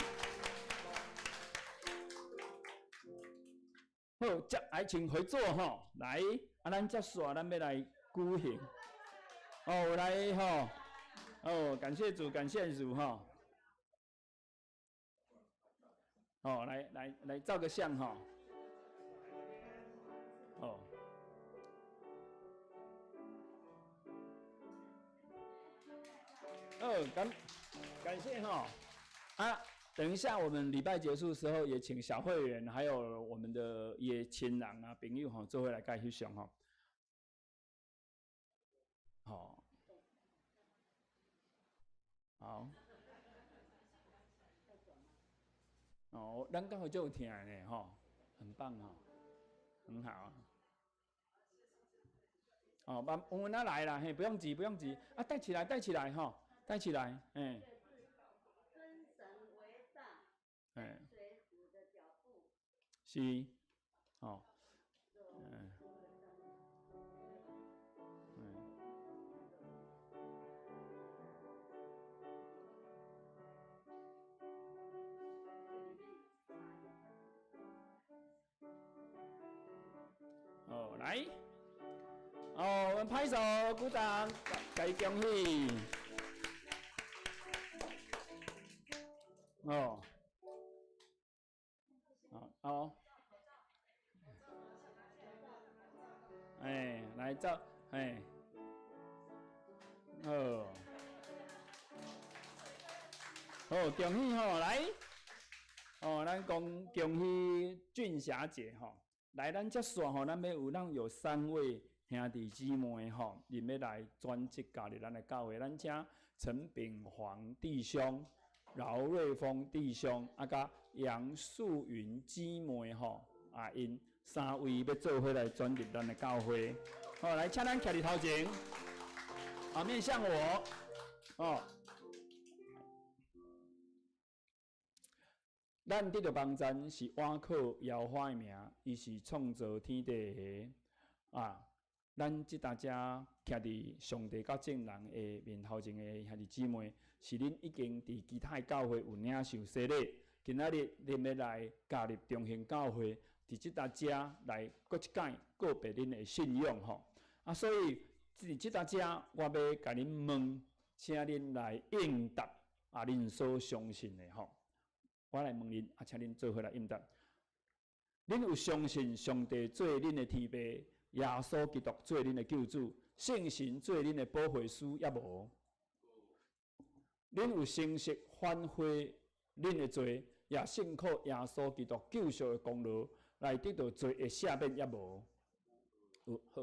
好，接来请回座吼，来，啊，咱接续，咱欲来举行。哦，来吼，哦，感谢主，感谢主吼。哦，来来来，照个相吼。哦，哦，感谢哈，啊，等一下我们礼拜结束的时候，也请小会员还有我们的伊的亲人啊朋友吼，做伙来共翕相吼。好，好，哦，咱教会就有疼的吼，很棒吼。很好啊，哦，慢，慢慢来啦，嘿，不用急，不用急，啊，戴起来，戴起来，吼，戴起来，哎。尊神为大，哎。随是，哦，嗯，嗯，哦，來，哦，我們拍手鼓掌，共伊恭喜。哦，好，好，哎，來照，哎，好，好，恭喜吼，來，哦，咱講恭喜俊霞姐吼，來，咱這線吼，咱欲有咱有三位兄弟姊妹吼，𪜶欲來轉職加入咱的教會，咱請陳炳煌弟兄、饒瑞峰弟兄，啊，佮楊素雲姊妹吼，啊，𪜶三位欲做伙來轉入咱的教會。好，來，請咱徛佇頭前，啊，面向我，哦。咱得著幫贊是倚靠耶和華的名，伊是創造天地的啊。咱這搭遮徛佇上帝佮眾人的面頭前的兄弟姊妹，是恁已經佇其他的教會有領受洗禮，今仔日恁欲來加入中興教會，佇這搭遮來閣一擺告別恁的信仰吼。啊，所以佇這搭遮，我欲共恁問，請恁來應答啊，恁所相信的吼。我來問恁，啊，請恁做伙來應答。恁有相信上帝做恁的天父，耶穌基督做恁的救主，聖神做恁的保惠師，抑無？恁有誠實反悔恁的罪，也信靠耶穌基督救贖的功勞，來得到罪的赦免，抑無？有好，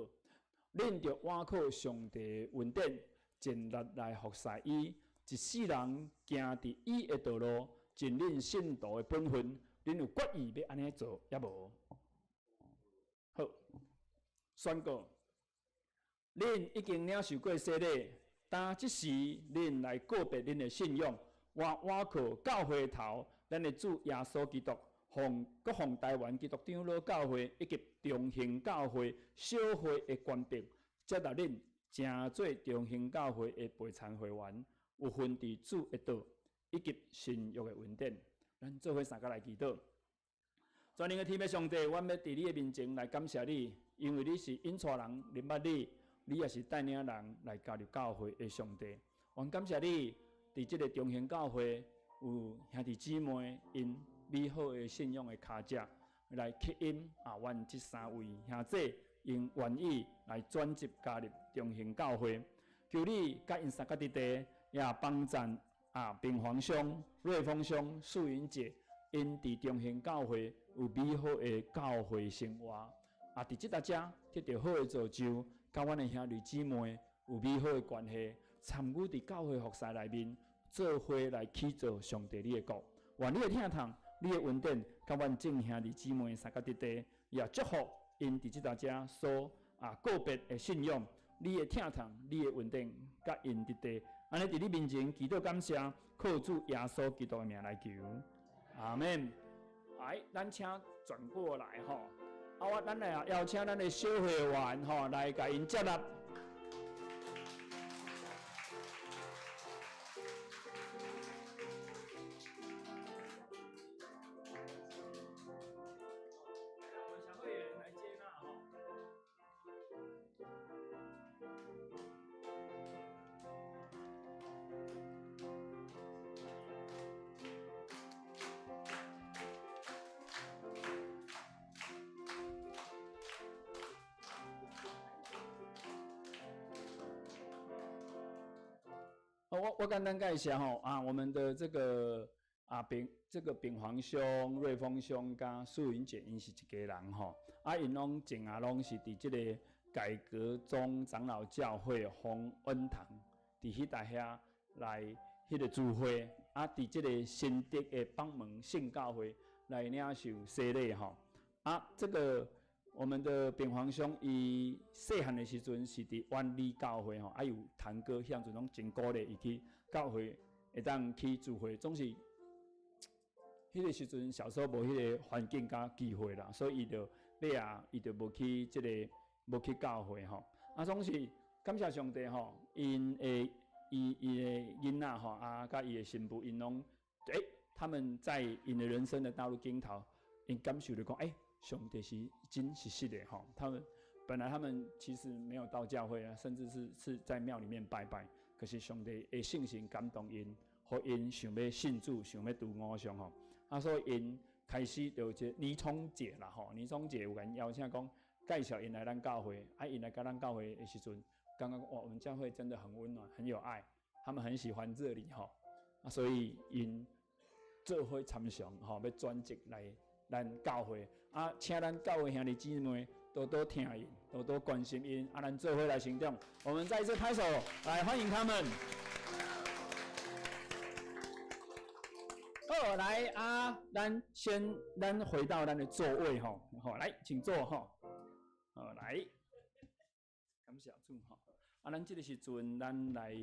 恁著倚靠上帝的恩典，盡力來服侍伊，一世人行佇伊的道路，盡恁信徒的本分，恁有決意欲按呢做，抑無？好，宣告，恁已經領受過洗禮，當這時恁來告別恁的信仰，我倚靠教會頭，咱的主耶穌基督，奉閣奉台灣基督長老教會以及中興教會小會的權柄，接納恁成做中興教會的陪餐會員，有份佇主的道以及新約的恩典。咱做伙三個來祈禱。全能的天父上帝，阮欲佇你的面前來感謝你，因為你是引帶人認捌你，你也是帶領人來加入教會的上帝。阮感謝你，佇這个中興教會有兄弟姊妹𪜶美好的信仰的跤跡來吸引啊，阮這三位兄弟𪜶願意來轉職加入中興教會。求你佮𪜶三個弟弟也幫贊啊，平黃兄、瑞豐兄、素雲姐，𪜶佇中興教會有美好的教會生活，啊，佇這搭遮得著好的造就，佮阮的兄弟姊妹有美好的關係，參與佇教會服侍內面，做伙來起造上帝你的國。願你的疼痛、你的恩典，佮阮眾兄弟姊妹三個弟弟，也祝福𪜶佇這搭遮所啊告別的信仰，你的疼痛、你的恩典，佮𪜶弟弟，按呢佇你面前祈禱感謝，靠主耶穌基督的名來求，阿們。來，咱請轉過來吼，啊，我咱來邀請咱的小會員吼來共𪜶接納。小會員來接納吼。我簡單介紹吼啊，我們的這個啊炳這個炳煌兄、瑞豐兄佮素雲姐，𪜶是一家人吼。啊，𪜶攏前啊攏是佇這个改革宗長老教會洪恩堂，佇彼搭遐來彼个聚會，啊，佇這个新竹的北門聖教會來領受洗禮吼。啊，這個我們的炳煌兄，伊細漢的時陣是佇萬里教會吼，啊有堂哥彼陣攏真鼓勵伊去教會，會當去聚會，總是彼彼个時陣小時候無彼个環境佮機會啦，所以伊就尾仔伊就無去這個無去教會吼。啊，總是感謝上帝吼，𪜶的伊伊的囡仔吼，啊，佮伊的新婦𪜶攏，他們在𪜶的人生的道路頂頭，𪜶感受著講，上帝是真實實的吼。他們本來他們其實沒有到教會啊，甚至是在廟裡面拜拜，可是上帝的聖神感動𪜶，予𪜶想欲信主，想欲拄偶像吼。啊，所以𪜶開始就這倪聰姐啦吼，倪聰姐有共邀請講介紹𪜶來咱教會，啊，𪜶來共咱教會的時陣，感覺哇，我們教會真的很溫暖，很有愛，他們很喜歡這裡吼，啊，所以𪜶做伙參詳吼，欲轉職來咱教會，啊，請咱教會兄弟姊妹多多疼𪜶，多多關心𪜶，啊，咱做伙來成長，我們再一次拍手來歡迎他們。好，來啊，咱先，咱回到咱的座位吼，好，來，請坐吼。好，來，感謝主吼。啊，咱這個時陣，咱來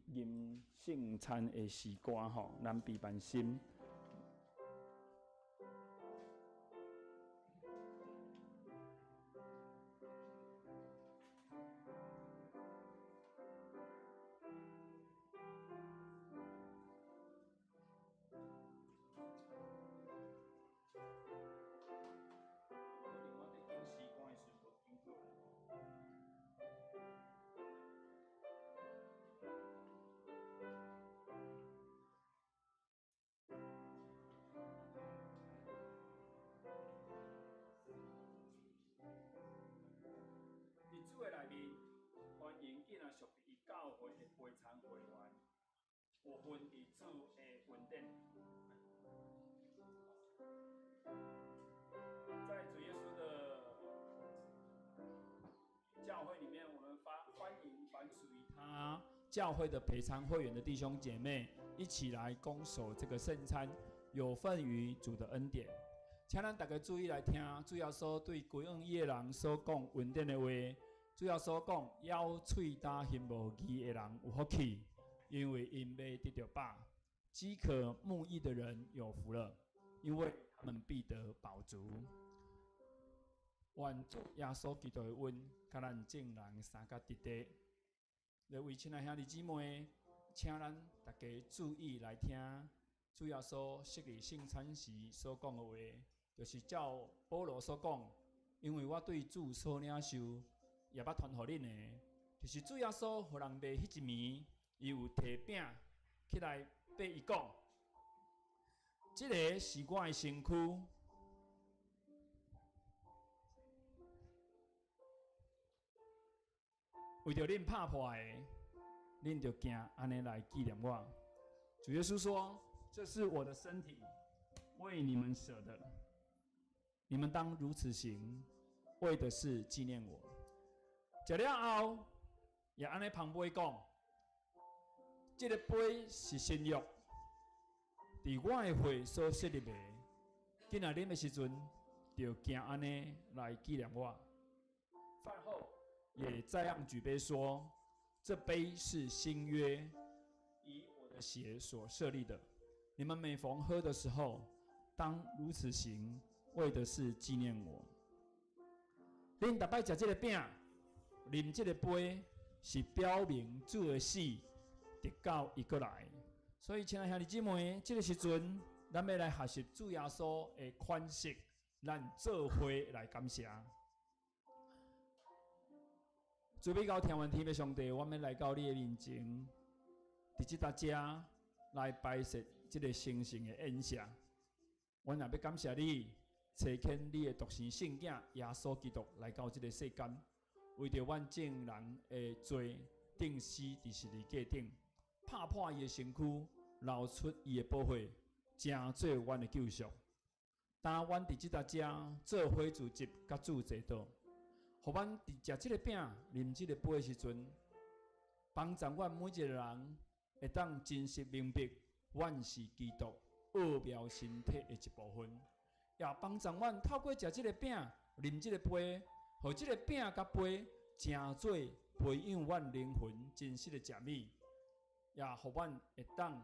吟聖餐的詩歌吼，咱備辦心。佇主的內面，歡迎囝仔屬伊教會的陪餐會員，有份佇主的恩典。在主耶穌的教會裡面，我們歡迎凡屬於他教會的陪餐會員的弟兄姐妹，一起來共守這個聖餐，有份於主的恩典。請咱大家注意來聽，主耶穌對歸向伊的人所講恩典的話。主耶穌講：枵喙焦心無義的人有福氣，因為𪜶欲得著飽；飢渴慕義的人有福了，因為他們必得飽足。願主耶穌基督的恩，佮咱眾人相佮佇地。各位親愛兄弟姊妹，請咱大家注意來聽主耶穌昔日聖餐時所講的話，就是照保羅所講，因為我對主所領受，也捌傳予恁的，就是主耶穌予人賣彼一暝，伊有提餅起來對伊講：這个是我的身軀，為著恁拍破的，恁著行按呢來紀念我。主耶穌說：這是我的身體，為你們捨的，你們當如此行，為的是紀念我。食了後，也按呢捧杯講：這个杯是新約，佇我的血所設立的。囝仔啉的時陣，就行按呢來紀念我。飯後也這樣舉杯說：這杯是新約，以我的血所設立的。你們每逢喝的時候，當如此行，為的是紀念我。恁逐擺食這个餅，啉這个杯，是表明主的死，直到伊閣來。所以，親愛兄弟姊妹，這个時陣，咱欲來學習主耶穌的款式，咱做伙來感謝。慈悲到天元天的上帝，我們來到你的面前，佇這搭遮來擺設這个神聖的宴席。阮也欲感謝你，差遣你的獨生聖子耶穌基督來到這个世間，為著阮眾人的罪，釘死佇十字架頂，拍破伊的身軀，流出伊的寶血，成做阮的救贖。當阮佇這搭遮做伙聚集，佮主坐倒，予阮佇食這个餅、啉這個杯的時陣，幫助阮每一个人會當真實明白，阮是基督奧妙身體的一部分，也幫助阮透過食這个餅、啉這个杯，予這个餅佮杯成做培養阮靈魂真實的食物，也予阮會當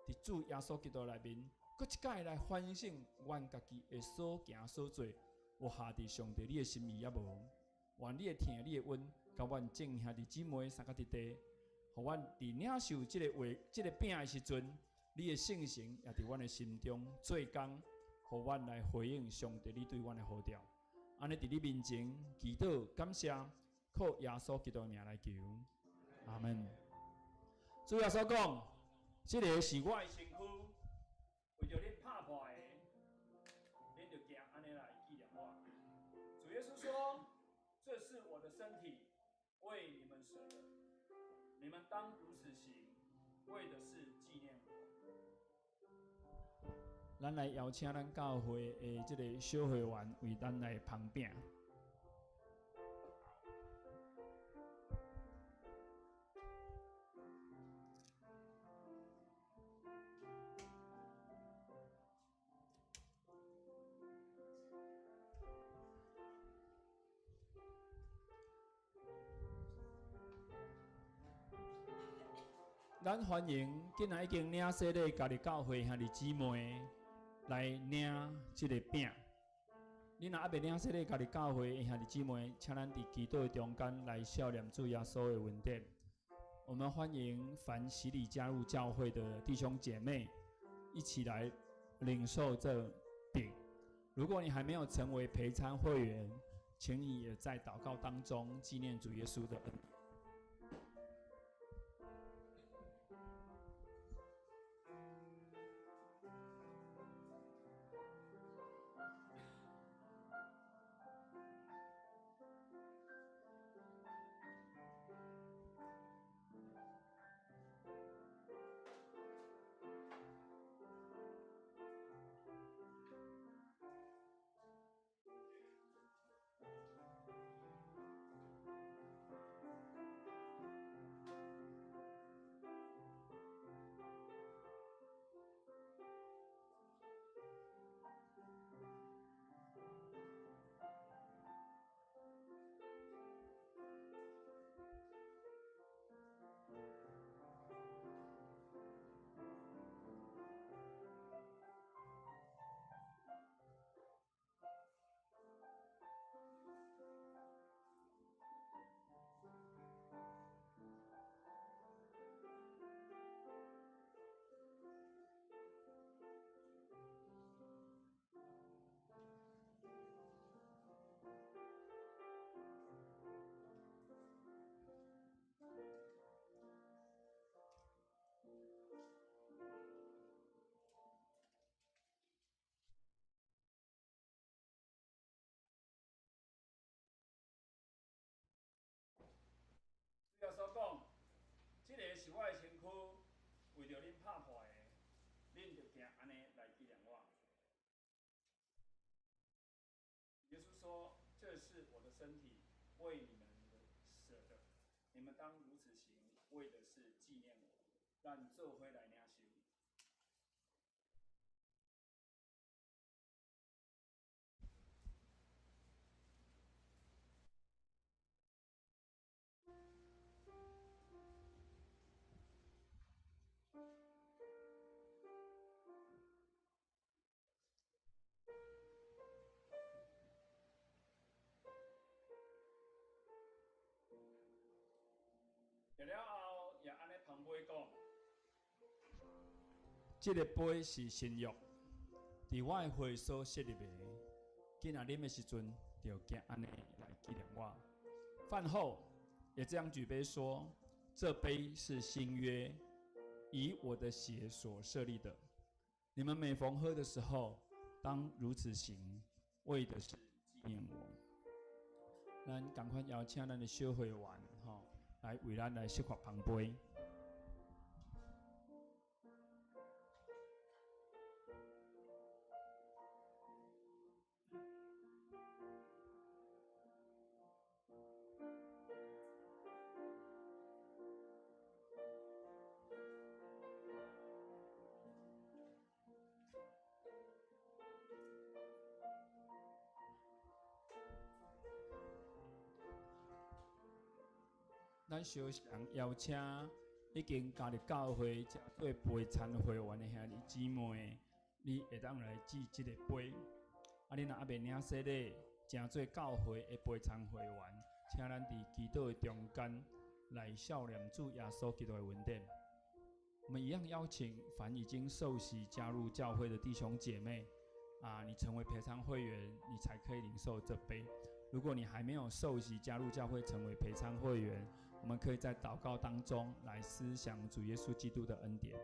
佇主耶穌基督內面，閣一擺來反省阮家己的所行所做，有合佇上帝你的心意抑無？願你的疼，你的恩，佮阮眾兄弟姊妹相佮弟弟，予阮佇領受這个話、這个餅的時陣，你的聖神也佇阮的心中做工，予阮來回應上帝你對阮的呼召。按呢佇你面前祈禱感謝，靠耶穌基督的名來求，阿們。主耶穌講：這个是我的身軀，為著恁拍破的，恁著行按呢來紀念我。主耶穌說：這是我的身體，為你們捨的，你們當如此行，為的是紀念我。咱來邀請咱教會的這个小會員為咱來捧餅。咱歡迎今仔已經領洗禮加入教會兄弟姊妹來領這个餅。你若猶未領洗禮加入教會的兄弟姊妹，請咱佇祈禱的中間來默念主耶穌的恩典。我們歡迎凡洗禮加入教會的弟兄姐妹，一起來領受這餅。如果你還沒有成為陪餐會員，請你也在禱告當中紀念主耶穌的恩典。主耶穌講：這个是我的身軀，為著恁拍破的，恁著行按呢來紀念我。耶穌說：這是我的身體，為你們捨的，你們當如此行，為的是紀念我。咱做伙來領受。食了後，也按呢捧杯講：這个杯是新約，佇我的血所設立的。囝仔啉的時陣，就行按呢來紀念我。飯後也這樣舉杯說：這杯是新約，以我的血所設立的。你們每逢喝的時候，當如此行，為的是紀念我。咱仝款邀請咱的小會員，吼，來為咱來釋放捧杯。咱小常邀請已經加入教會、成做陪餐會員的兄弟姊妹，你會當來舉這个杯。啊，你若猶未領洗禮，成做教會的陪餐會員，請咱佇祈禱的中間來孝念主耶穌基督的恩典。我們一樣邀請凡已經受洗加入教會的弟兄姐妹，啊，你成為陪餐會員，你才可以領受這杯。如果你還沒有受洗加入教會成為陪餐會員，我們可以在禱告當中來思想主耶穌基督的恩典。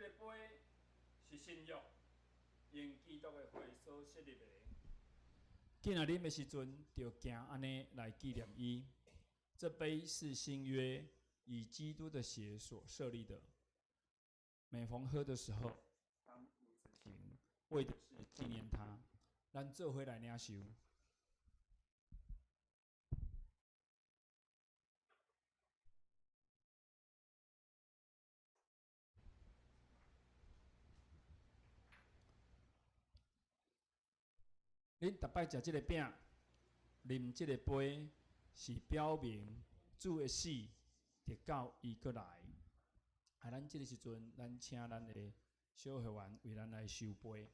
這个杯是新約，用基督的血所設立的。囝仔啉的時陣，就行按呢來紀念伊。這杯是新約，以基督的血所設立的。每逢喝的時候，當如此行，為的是紀念他。咱做伙來領受。恁逐擺食這个餅，啉這个杯，是表明主的死，直到伊閣來。啊，咱這个時陣，咱請咱的小會員為咱來收杯。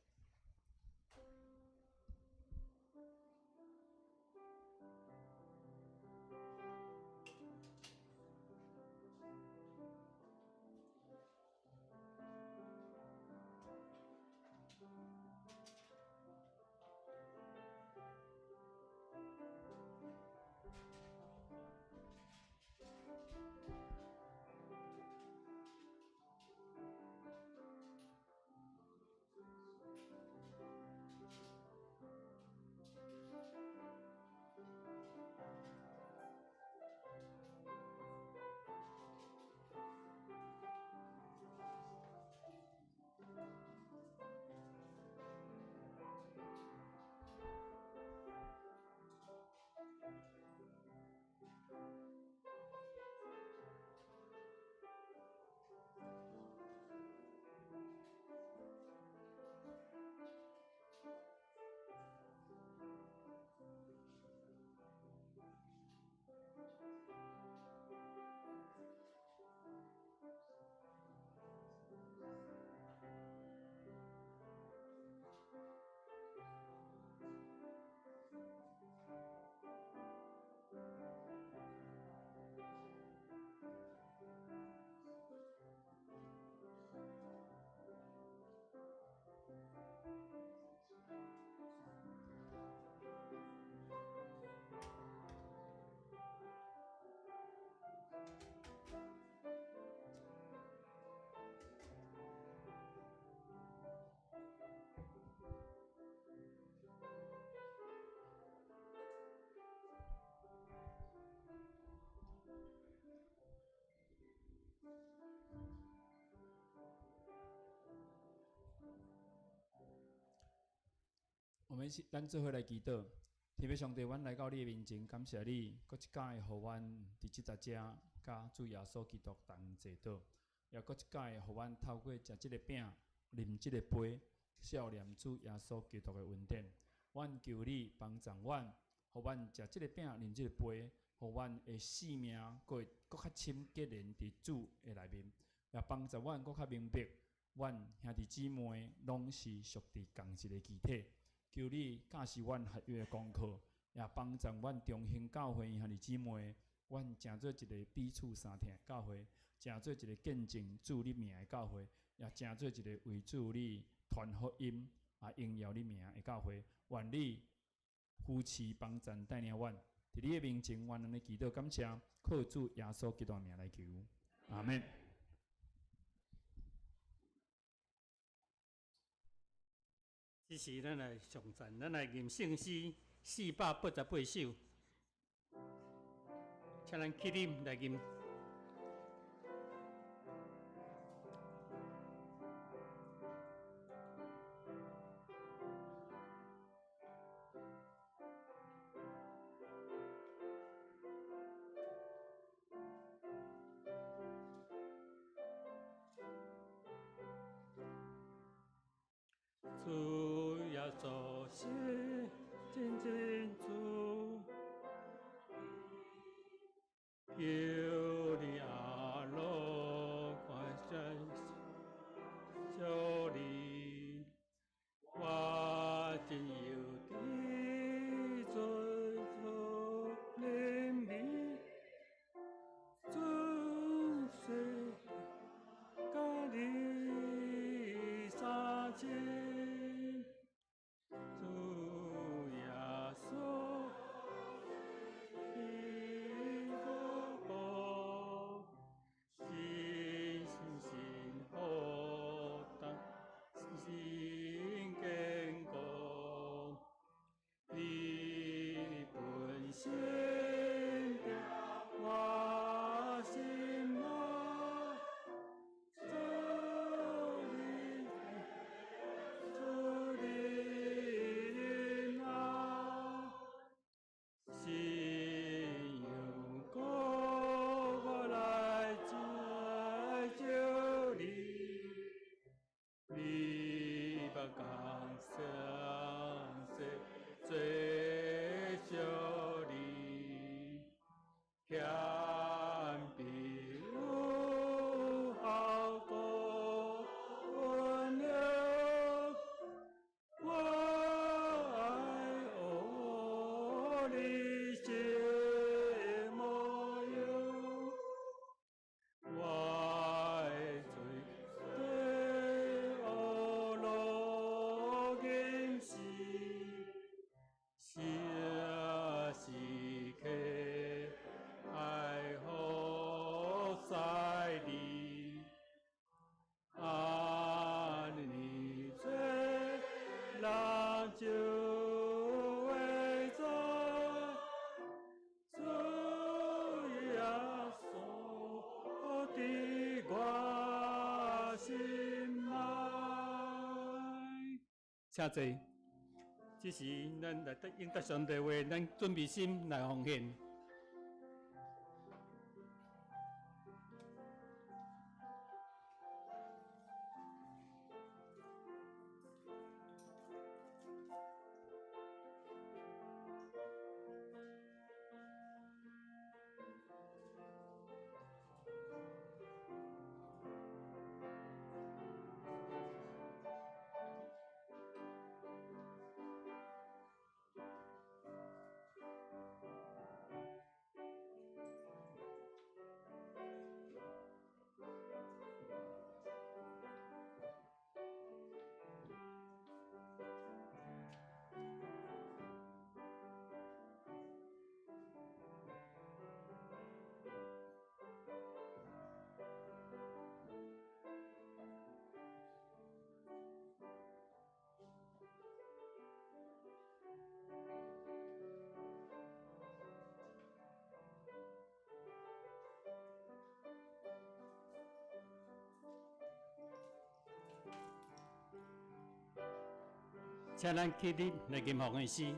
們是咱做伙來祈禱，天父上帝，阮來到你的面前，感謝你，閣一擺予阮佇這節遮，佮主耶穌基督同齊坐，也閣一擺予阮透過食這个餅、啉這个杯，數念主耶穌基督的恩典。阮求你幫助阮，予阮食這个餅、啉這个杯，予阮的性命閣會閣較深結連佇主的內面，也幫助阮閣較明白，阮兄弟姊妹攏是屬佇仝一个肢體。求你教示阮合約的功課，也幫助阮中興教會兄弟姊妹，阮成做一个彼此相疼的教會，成做一个見證主你名的教會，也成做一个為主你傳福音啊榮耀你名的教會。願你扶持幫助帶領阮，佇你的面前，阮按呢祈禱感謝，靠主耶穌基督的名來求，阿們。這時，咱來頌讚，咱來吟聖詩488首，請咱起立來吟。主耶穌是真真主，求你阿羅關心救你，我真有的罪錯憐憫，尊聖加利三千。主耶穌，你個寶，心心心何等心堅固，你本性的我心內，主你主你啊，信仰過我來拯救你，你不敢相信追求你，謙卑有好過溫柔，我愛你心無憂，我的罪對惡路經時，時時刻愛服侍你，按你罪人就會在主耶穌的我心內。請坐。這時，咱來得應得上帝話，咱準備心來奉獻。請咱起立來吟誦的詩。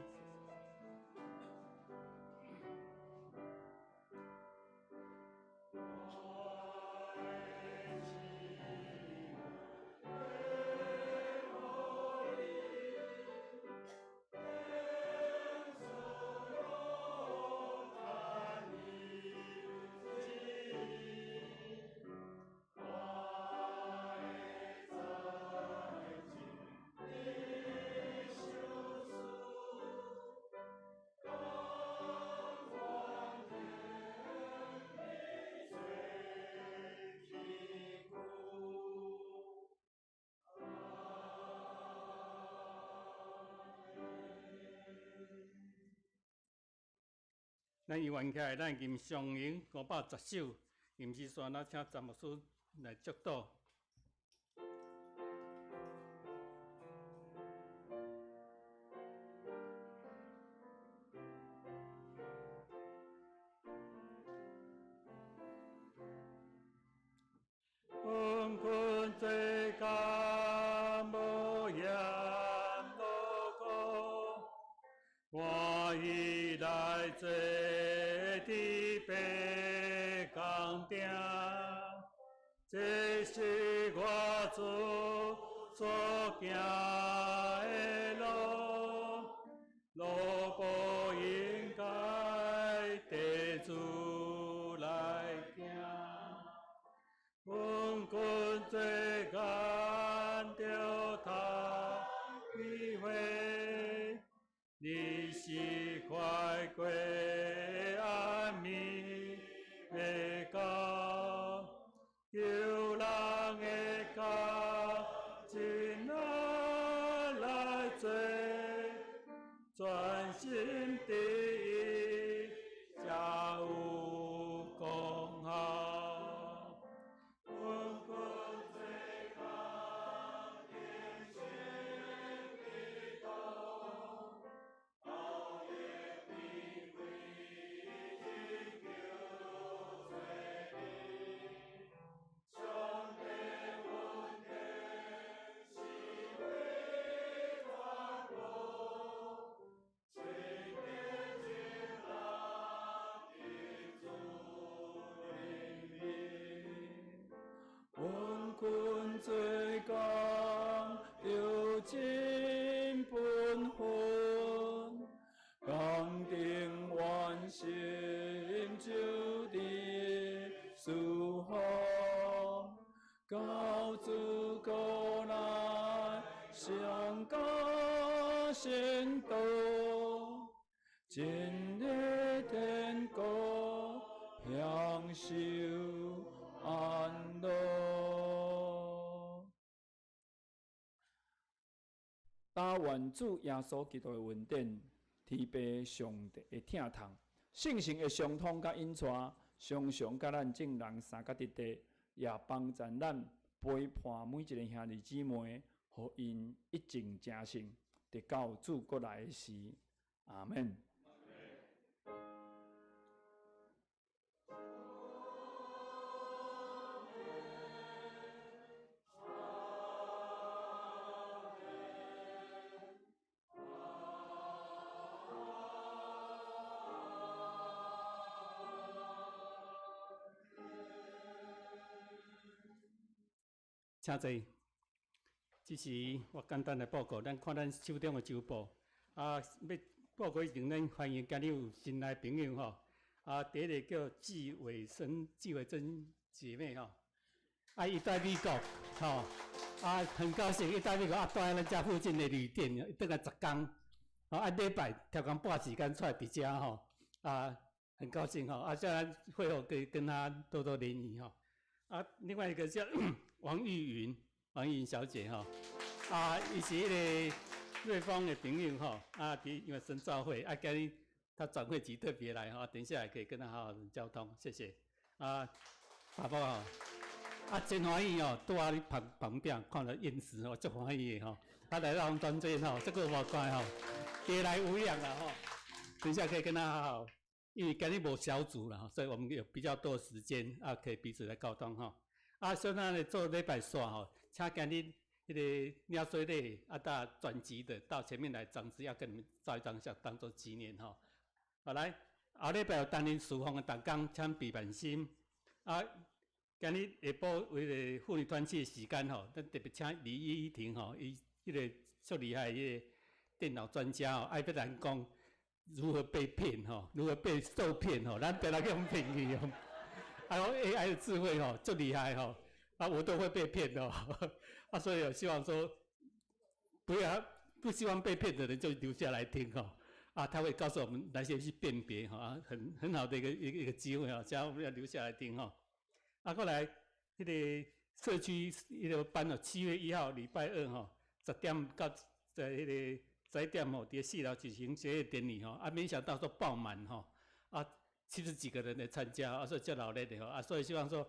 咱伊懸起來，咱吟上詠510首，吟詩煞，咱請詹牧師來祝禱。阮困做工無嫌勞苦，歡喜來做佇白工埕，這是我主所行的路，路無應該綴主來行。阮困做工著趁機會，日時快過，暗暝欲到，求人會較盡力來做，專心致意才有功效。阮困做工虔誠祈禱，晝夜智慧祈求做你，上帝恩典是為全國，清潔情人的主靈面。阮困做工著盡本分，工程完成就佇四方，到主國來上加仙道，進入天國享受安樂。但願主耶穌基督的恩典，天父上帝的疼痛，聖神的相通佮引帶，常常佮咱眾人相佮佇地，也幫助咱陪伴每一个兄弟姊妹，予𪜶一眾成聖，直到主閣來的時。阿們。請坐。這是我簡單來報告，咱看咱手中的週報。啊，欲報告以前，咱歡迎今日有新來朋友吼。啊，第一个叫紀偉生、紀偉珍姐妹吼。啊，伊佇美國吼。啊，很高興伊佇美國啊，住佇咱遮附近的旅店，伊轉來10工。吼，啊，禮拜抽工半時間出來佇遮吼。啊，很高興吼。啊，現在會後可以跟他多多聯誼吼。啊，另外一個叫王玉雲，王玉雲小姐吼，啊，伊是彼个瑞芳的朋友吼，啊，佇因為神召會，啊，今日他轉會籍特別來吼，等一下也可以跟他好好交通，謝謝。啊，爸爸吼，啊，真歡喜哦，拄仔你旁旁邊看到燕子哦，足歡喜的吼，他來到我們當中吼，這個無怪吼，別來無恙啦吼，等一下可以跟他好好。因為今日無小組啦，所以我們有比較多時間啊，可以彼此來溝通吼。啊，所以咱咧做禮拜煞吼，請今日彼个領洗禮啊，搭轉職的到前面來，長執要跟你們照一張相，當做紀念吼。好來，後禮拜有擔任侍奉的同工，請備萬心。啊，今日下晡為了婦女團契的時間吼，咱特別請李依婷吼，伊彼個足厲害，彼個電腦專家吼，愛欲來講如何被騙吼，如何被受騙吼，咱別來去予騙去哦。啊，AI 的智慧吼，足厲害吼，啊，我都會被騙哦。啊，所以我希望說，不要不希望被騙的人就留下來聽吼。啊，他會告訴我們哪些去辨別吼，很好的一個機會啊，叫我們要留下來聽吼。啊，過來，彼個社區彼個班哦，7月1號禮拜二吼，10點到在彼個11點吼，佇四樓舉行結業典禮吼。啊，沒想到說爆滿吼，啊，70幾個人來參加，啊，所以足熱鬧的吼，啊，所以希望說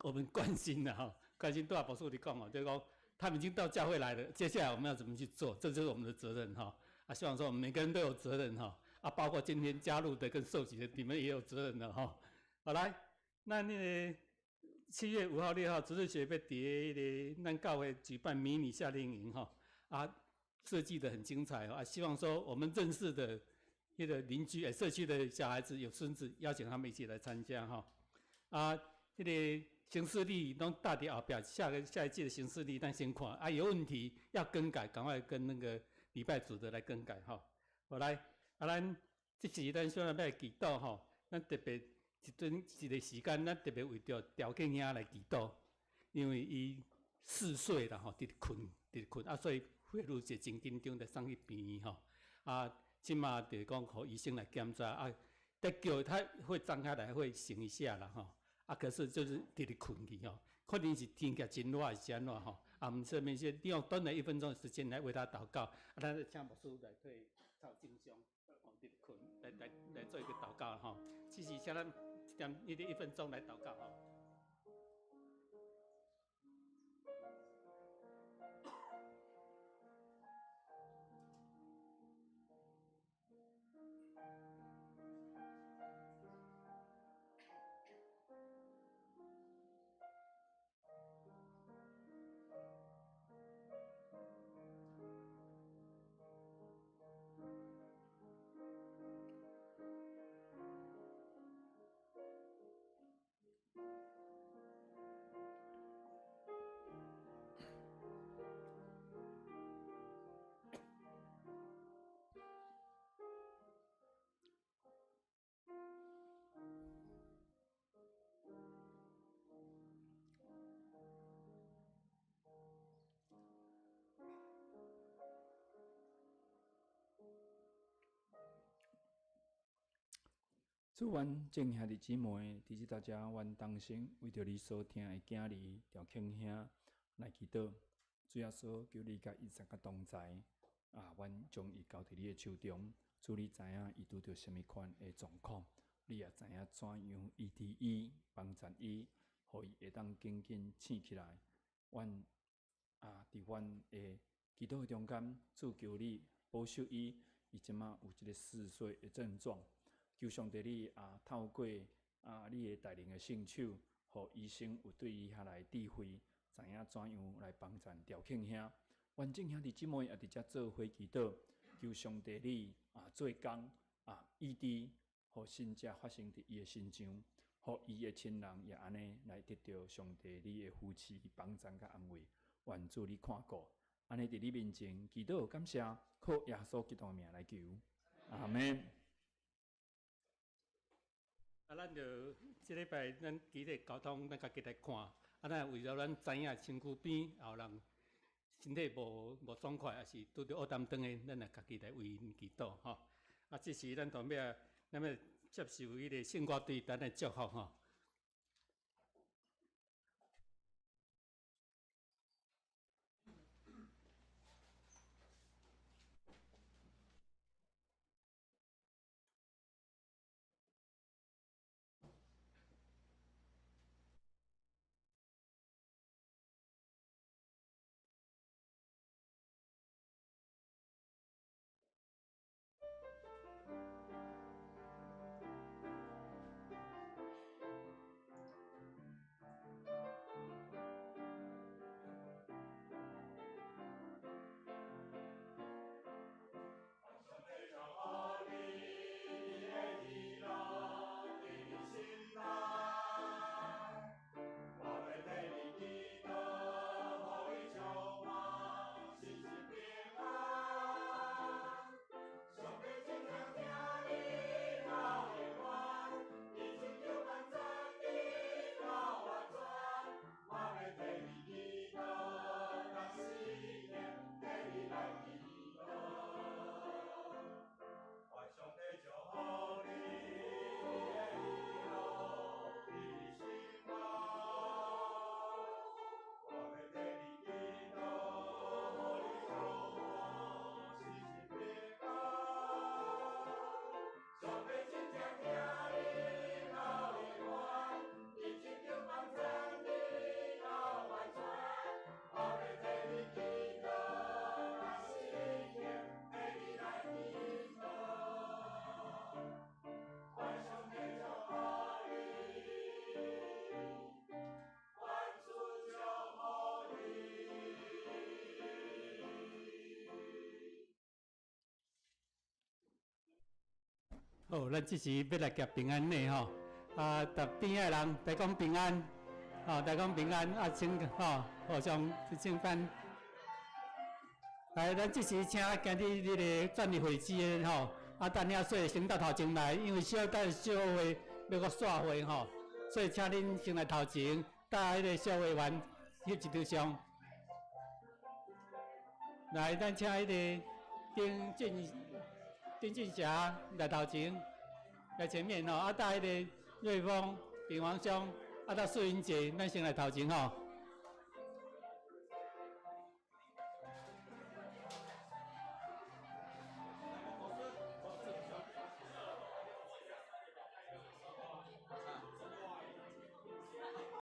我們關心啦吼，關心大博士你講哦，就是講他們已經到教會來了，接下來我們要怎麼去做，這就是我們的責任哈。啊，希望說我們每個人都有責任哈，啊，包括今天加入的跟受洗的，你們也有責任的哈。好來，那那個7月5號、6號，主日學欲佇彼个咱教會舉辦迷你夏令營哈，啊，設計得很精彩啊，希望說我們認識的那個鄰居、欸、社區的小孩子有孫子，邀請他們一起來參加哈。啊，彼個行事曆攏搭佇後壁，下一季的行事曆咱先看，啊，有問題要更改，趕快跟那個禮拜組的來更改哈。好來，啊，咱這時咱小欲來祈禱吼，咱特別一陣一個時間，咱特別為著調景兄來祈禱，因為伊4歲啦吼，佇咧睏，佇咧睏，啊，所以血乳就真緊張，就送去病院吼。啊，這馬就是講，予醫生來檢查，啊，得叫他會張開來，會醒一下啦吼。啊，可是就是佇咧睏去吼，可能是天氣真熱是按怎吼。啊，我們這邊先利用短短1分鐘的時間來為他禱告。啊，咱請牧師來替頭前上，哦，佇咧睏，來做一個禱告吼。這是請咱一分鐘來禱告吼。主，阮眾兄弟姊妹，佇這大家，阮同心為著你所疼的囝兒趙慶兄來祈禱。主耶穌，求你佮伊三個同在，啊，阮將伊交佇你的手中。主，你知影伊拄著啥物款的狀況，你也知影怎樣醫治伊、幫助伊，予伊會當緊緊醒起來。阮啊，佇阮的祈禱的中間，主求你保守伊，伊這馬有這个嗜睡的症狀。求上帝你啊，透過啊你的帶領的聖手，予醫生有對伊遐來智慧，知影怎樣來幫助調慶兄。阮眾兄弟姊妹也佇遮做伙祈禱，求上帝你啊做工啊醫治，予神蹟發生佇伊的身上，予伊的親人也按呢來得著上帝你的扶持、幫助佮安慰。願主你看顧，按呢佇你面前祈禱感謝，靠耶穌基督的名來求，阿們。啊，咱就這禮拜咱其實交通，咱家己來看。啊，咱為了咱知影身軀邊有人身體無爽快，抑是拄著烏擔當的，咱來家己來為𪜶祈禱吼。啊，這時咱當欲，咱欲接受彼個聖歌隊咱的祝福吼。好，咱這時欲來結平安禮吼，啊，逐邊仔的人來講平安，吼，來講平安，啊，請吼互相請翻。來，咱這時請今日這个轉入會址的吼，啊，等遐說先到頭前來，因為小等小會欲閣散會吼，所以請恁先來頭前，佮彼个小會員翕一張相。來，咱請彼个丁進霞來頭前，來前面吼，啊，帶彼个瑞豐、炳王兄，啊，佮素雲姐，咱先來頭前吼。